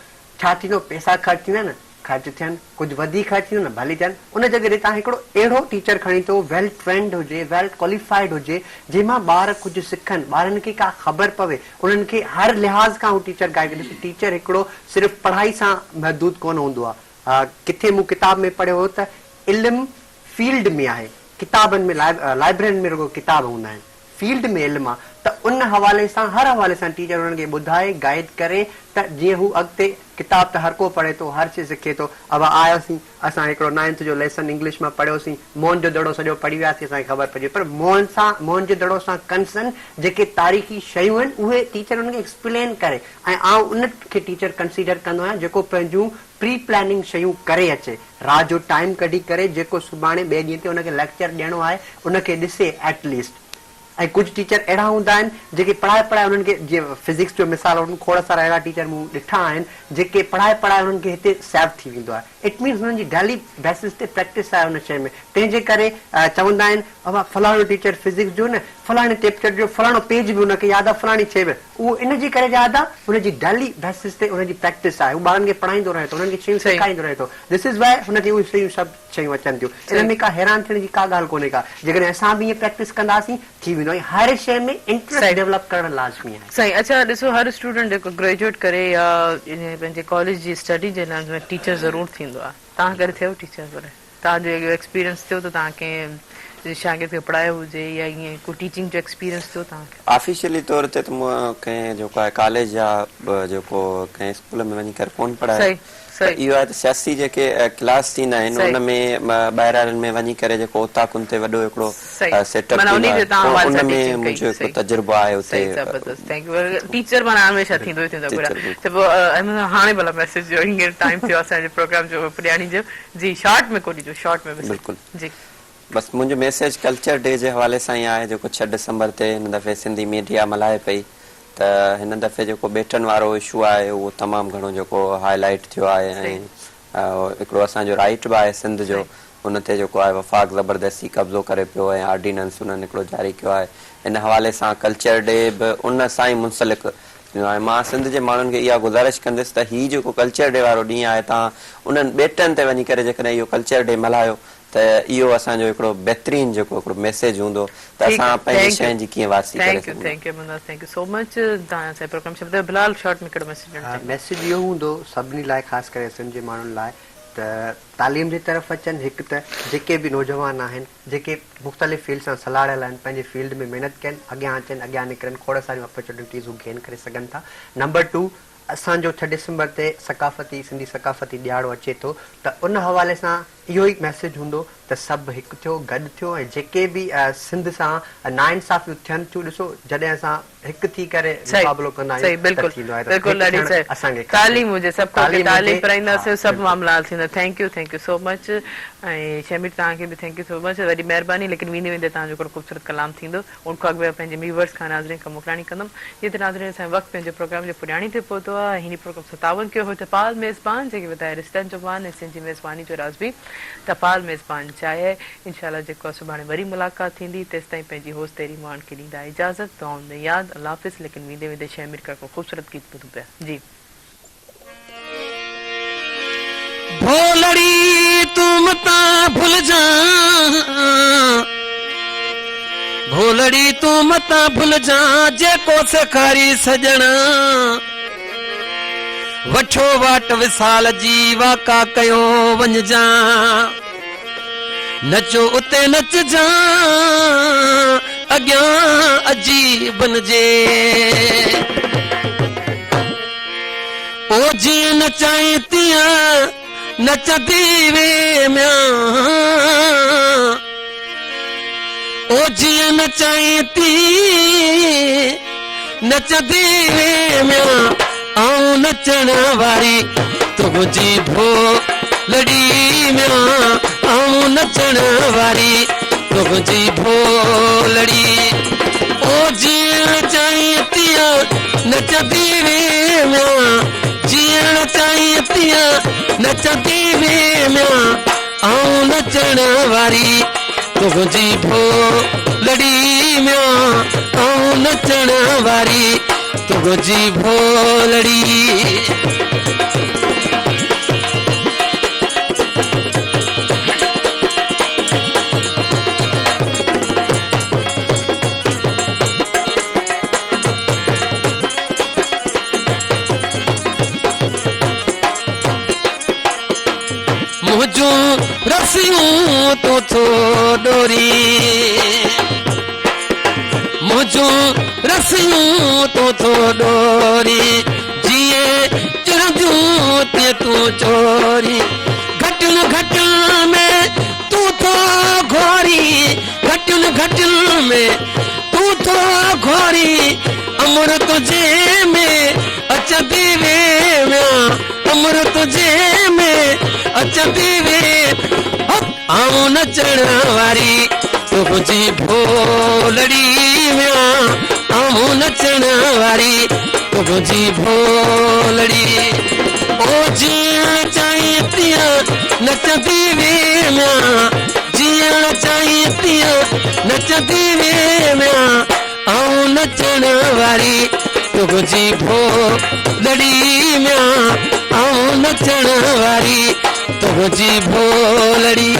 ڇا ٿيندو پئسا خرچ ٿيندا نه خرچ ٿين ڪجهه وڌيڪ خرچ ٿيندو نه ڀلي ٿين ان جڳهه تي توهان هڪڙو اهڙو ٽيچر کڻي اچو ويل ٽرينڊ هجي ويل ڪواليفائيڊ هجي جنهن مان ٻار ڪجهه سکن ٻارن کي ڪا خبر پوي انهن کي هر لحاظ کان هو ٽيچر گائيڊ ڪري ڏسو ٽيچر هڪڙو صرف پڙهائي سان محدود ڪونه هوندو آهي ڪٿي مون ڪتاب ۾ پڙهيو هو ته علم فيلڊ ۾ آهي ڪتابن ۾ لائبررين ۾ رڳو ڪتاب هوندا آهن فيلڊ ۾ علم آهي ته ته ان حوالي سان هر حوالي سان ٽيچر انهن کي ٻڌائي گائيڊ ڪري ته جيئن هو اڳتي ڪتاب ته هر ڪو پڙهي ٿو هر شي سکي ٿو ابا آياسين اسان هڪڙو نائنٿ جو ليسن انگلش مان پڙهيوسين موهن جو دڙو سڄو پڙهي وياسين اسان کي خبر پئجي وئي پر موهن سان موهن جي دڙو سان ڪنسن جيڪي تاريخي شيون آهن اهي ٽيچر انهن کي ايڪسپلين ڪري ۽ آئون ان کي ٽيچر ڪنسيڊر ڪندو آهيان جيڪو پنهنجون پري پلاننگ شيون ڪري اچي رات جو ٽائيم ڪڍي ڪري جيڪو سڀاڻي ٻئي ڏينهن تي ان کي ليڪچر ڏيڻو آهي ان کي ڏسي ايٽ ليسٽ ۽ ڪجهه ٽيچر اهڙا هوندا آهن جيڪي پڙهائي پڙهائي انهن کي جيئن فزڪس جو مثال وٺون کوڙ سارا اهڙا ٽيچر مون ڏٺا آهن جيڪي پڙهائي پڙهائي انهن کي هتي سيو ٿي ويندو آهي it means انهن جي ڊيلي بيسس تي پريڪٽس آهي ان شيء ۾ تنهن جي ڪري چوندا آهن ابا فلاڻو ٽيچر فزڪس جو نه فلاڻي چيپٽر جو فلاڻو پيج به ان کي ياد آهي فلاڻي شيء به اهو ان جي ڪري ياد آهي ان جي ڊيلي بيسس تي ان جي پريڪٽس آهي هو ٻارن کي پڙهائيندو رهي ٿو انهن کي شيون سيکاريندو رهي ٿو this is واء هن کي اهي شيون سڀ شيون اچن ٿيون ان ۾ ڪا حيران ٿيڻ جي ڪا ڳالهه ڪونهي ڪا جيڪڏهن اسان به ائين پريڪٽس ڪنداسين ٿي ويندو ۽ هر شيء ۾ انٽرسٽ ڊيولپ ڪرڻ لازمي آهي. سائين اڇا ڏسو هر اسٽوڊنٽ جيڪو گريجوئيٽ ڪري يا پنهنجي ڪاليج جي اسٽڊي جي لاء ان ۾ ٽيچر ضرور ٿيندو آهي توهان ڪڏهن ٿيو ٽيچر ڪڏهن توهان جو اهو ايڪسپيرينس ٿيو ته توهان ڪنهن شاگرد کي پڙهايو هجي يا ائين ڪو ٽيچنگ جو ايڪسپيرينس ٿيو توهان کي. آفيشلي طور تي ته مون ڪنهن جيڪو آهي ڪاليج يا جيڪو ڪنهن اسڪول ۾ وڃي ڪري ڪونه پڙهايو صحيح ته اهو آهي ته سياسي جيڪي ڪلاس ٿيندا آهن ان ۾ ٻاهرارين ۾ وڃي ڪري جيڪو اوطاقن تي وڏو هڪڙو سيٽ اپ ٿيندو آهي ان ۾ منهنجو هڪڙو تجربو آهي اتي ٽيچر معنيٰ هميشه ٿيندو ئي ٿيندو ته پوء هاڻي ڀلا ميسيج ڏيو هينئر ٽائيم ٿيو اسان جي پروگرام جو پڄاڻي جو جي شارٽ ۾ ڪو ڏجو شارٽ ۾ بلڪل جي بس منهنجو ميسيج ڪلچر ڊي جي حوالي سان ئي آهي جيڪو 6 ڊسمبر تي هن دفعي سنڌي ميڊيا ملهائي پئي ته هن دفعي جيڪو ٻيٽن وارو اشو آهي اهو تمام گهڻو جيڪو هاء لائيٽ ٿيو آهي ۽ هڪڙو اسان جو رائيٽ به آهي سنڌ جو ان تي جيڪو آهي وفاق زبردستي قبضو ڪري پيو ۽ آرڊيننس انهن هڪڙو جاري ڪيو آهي ان حوالي سان ڪلچر ڊي به ان سان ئي منسلڪ ٿيندو آهي مان سنڌ جي ماڻهن کي اها گذارش ڪندس ته هي جيڪو ڪلچر ڊي وارو ڏينهن آهي توهان انهن ٻيٽن تي وڃي ڪري جيڪڏهن اهو ڪلچر ڊي ملهايو ته اهو اسان جو هڪڙو بهترين جيڪو هڪڙو ميسيج هوندو ته ٺيڪ اسان آ پنهنجي thank you شين جي ڪيئن وارثي ڪري thank you سگهون ٿا. Thank you Ahmed Nawaz thank you so much توهان اسان جي پروگرام شامل ٿيو بلال شارٽ ۾ ڪهڙو ميسيج ڏيڻ چاهيندا. ميسيج اهو هوندو سڀني لاء خاص ڪري سنڌ جي ماڻهن لاء ته تعليم جي طرف اچن هڪ ته جيڪي به نوجوان آهن جيڪي مختلف فيلڊ سان سلهاڙيل آهن پنهنجي فيلڊ ۾ محنت ڪن اڳيان اچن اڳيان نڪرن کوڙ ساريون اپرچونٽيز هو گين ڪري سگهن ٿا نمبر ٽو اسان جو 6 ڊسمبر تي ثقافتي سنڌي ثقافتي ڏهاڙو اچي ٿو ته ان حوالي سان اهو ئي ميسيج هوندو ته سڀ هڪ ٿيو گڏ ٿيو ۽ جيڪي به سنڌ سان ناانصافيون ٿين ٿيون ڏسو جڏهن اسان هڪ ٿي ڪري صحيح مقابلو ڪندا صحيح آهيون ته بلڪل ٿيندو آهي ته بلڪل هڪ ڏاڍي ٿيڻ صحيح اسان کي کپي تعليم هجي سڀ کان تعليم تعليم هجي ها پرائينداسين سڀ بلڪل. معاملا حل ٿيندا thank you thank you so much ۽ Shahmir توهان کي به thank you so مچ وڏي مهرباني ليڪن ويندي ويندي توهان جو هڪڙو خوبصورت ڪلام ٿيندو ان کان اڳ ۾ پنهنجي ويورز کان ناظرين کان موڪلاڻي ڪندم. جيئن ته ناظرين اسان جو وقت پنهنجي پروگرام جي پڄاڻي تي پهتو آهي ۽ هن پروگرام سان تعاون ڪيو هو ٽپال ميزبان جيڪي وڌائي رشتن جو مان ۽ سنڌ جي ميزباني جو راز به ٽپال ميزبان چاهي. انشاء الله جيڪو آهي سڀاڻي وري ملاقات ٿيندي تيستائين پنهنجي هوست تيري ماڻ کي ڏيندا اجازت دعائن ۾ ياد الله حافظ ليڪن ويندي ويندي شهمير ڪاڪو خوبصورت گيت ٻڌون پيا جي. ڀولڙي تون متان ڀلجان ڀولڙي تون متان ڀلجان جيڪو سيکاري سڄڻ وٺيو واٽ وصال جي واڪا ڪيو وڃجان نچو اتي نچجان اڳيان عجيبن جي. او جيئن نچائين تيئن نچندي وي ميان او جيئن نچائين تيئن نچندي وي ميان آئون نچڻ واري تنهنجي ڀولڙي ميان آئون نچڻ واري تنهنجي ڀولڙي او جيئن نچائين تيئن نچندي ويميان جيئڻ چاهين تيئن نچندي ويميان آئون نچڻ واري تنهنجي ڀولڙي ميان آئون نچڻ واري تنهنجي ڀولڙي. منهنجون رسيون تون ٿو ڏورين منهنجون رسيون تون ٿو ڏورين، جيئن چرنديون تيئن تون چورين، گهٽين گهٽين ۾ تون ٿو گهورين، گهٽين گهٽين ۾ تون ٿو گهورين، امر تنهنجي ۾ اچندي ويان، امر تنهنجي ۾ اچندي ويان. آئون نچڻ واري تنهنجي ڀولڙي ميان، آئون نچڻ واري تنهنجي ڀولڙي. او جيئن چاهين تيئن نچندي ويان، جيئن چاهين تيئن نچندي ويان، آئون نچڻ واري تنهنجي ڀولڙي ميان، آئون نچڻ واري تنهنجي ڀولڙي.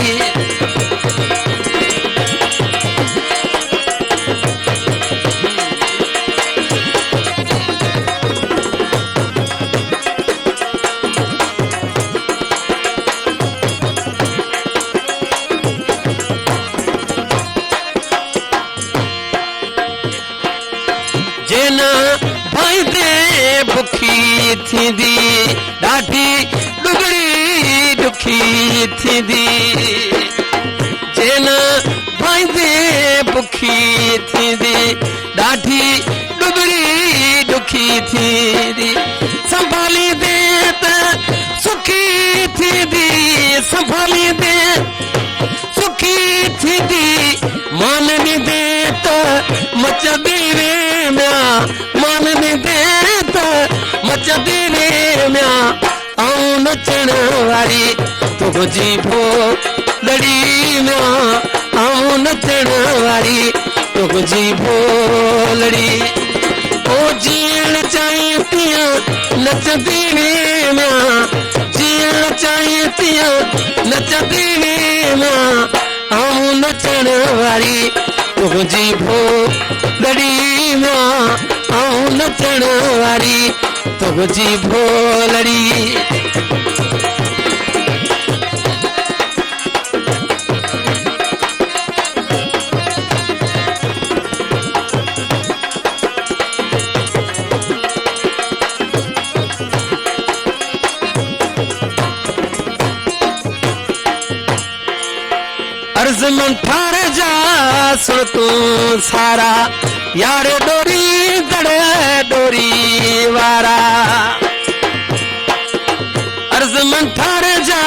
جي نه ڀائيندي بکي ٿيندي، ڏاڍي ڏگڙي ڏکي ٿيندي. جي نه ڀائيندي بکي ٿيندي، ڏاڍي ڏگڙي ڏکي ٿيندي. سنڀاليندي ته سکي ٿيندي، سنڀاليندي سکي ٿيندي، مان ڏيندي ته مچندي ويميان، مان ڏيندي ته مچندي ويميان. آئون نچڻ واري تنهنجي ڀولڙي ميان، آئون نچڻ واري تنهنجي ڀولڙي. او جيئڻ چاهين تيئن نچندي ويميان، جيئڻ چاهين تيئن نچندي ويميان، آئون نچڻ واري تنهنجي ڀولڙي ميان، آئون نچڻ واري تنهنجي ڀولڙي. عرض منٺار جا سڻ تون سارا، يار ڏوريندڙ ڏوري وارا. عرض منٺار جا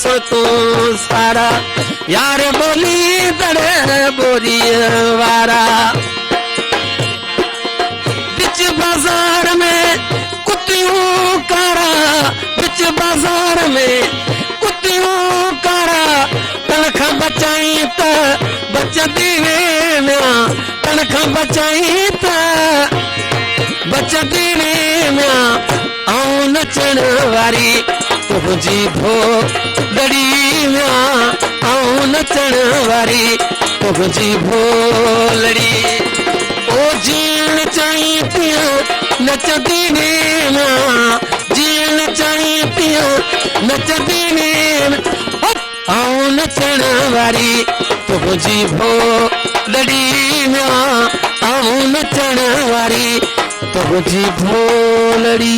سڻ تون سارا، يار ٻوليندڙ ٻوري وارا. وچ بازار ۾ ڪتيون ڪارا، وچ بازار ۾ ڪتيون ڪارا، تن کان بچائين ته بچندي ويميان، تن کان بچائين ته بچندي ويميان. آئون نچڻ واري تنهنجي ڀولڙي ميان، آئون نچڻ واري تنهنجي ڀولڙي. او جيئڻ چاهين تيئن نچندي ويميان، جيئڻ چاهين تيئن نچندي ويم. آئون نچڻ واري تنهنجي ڀولڙي ميان، آئون نچڻ واري تنهنجي ڀولڙي.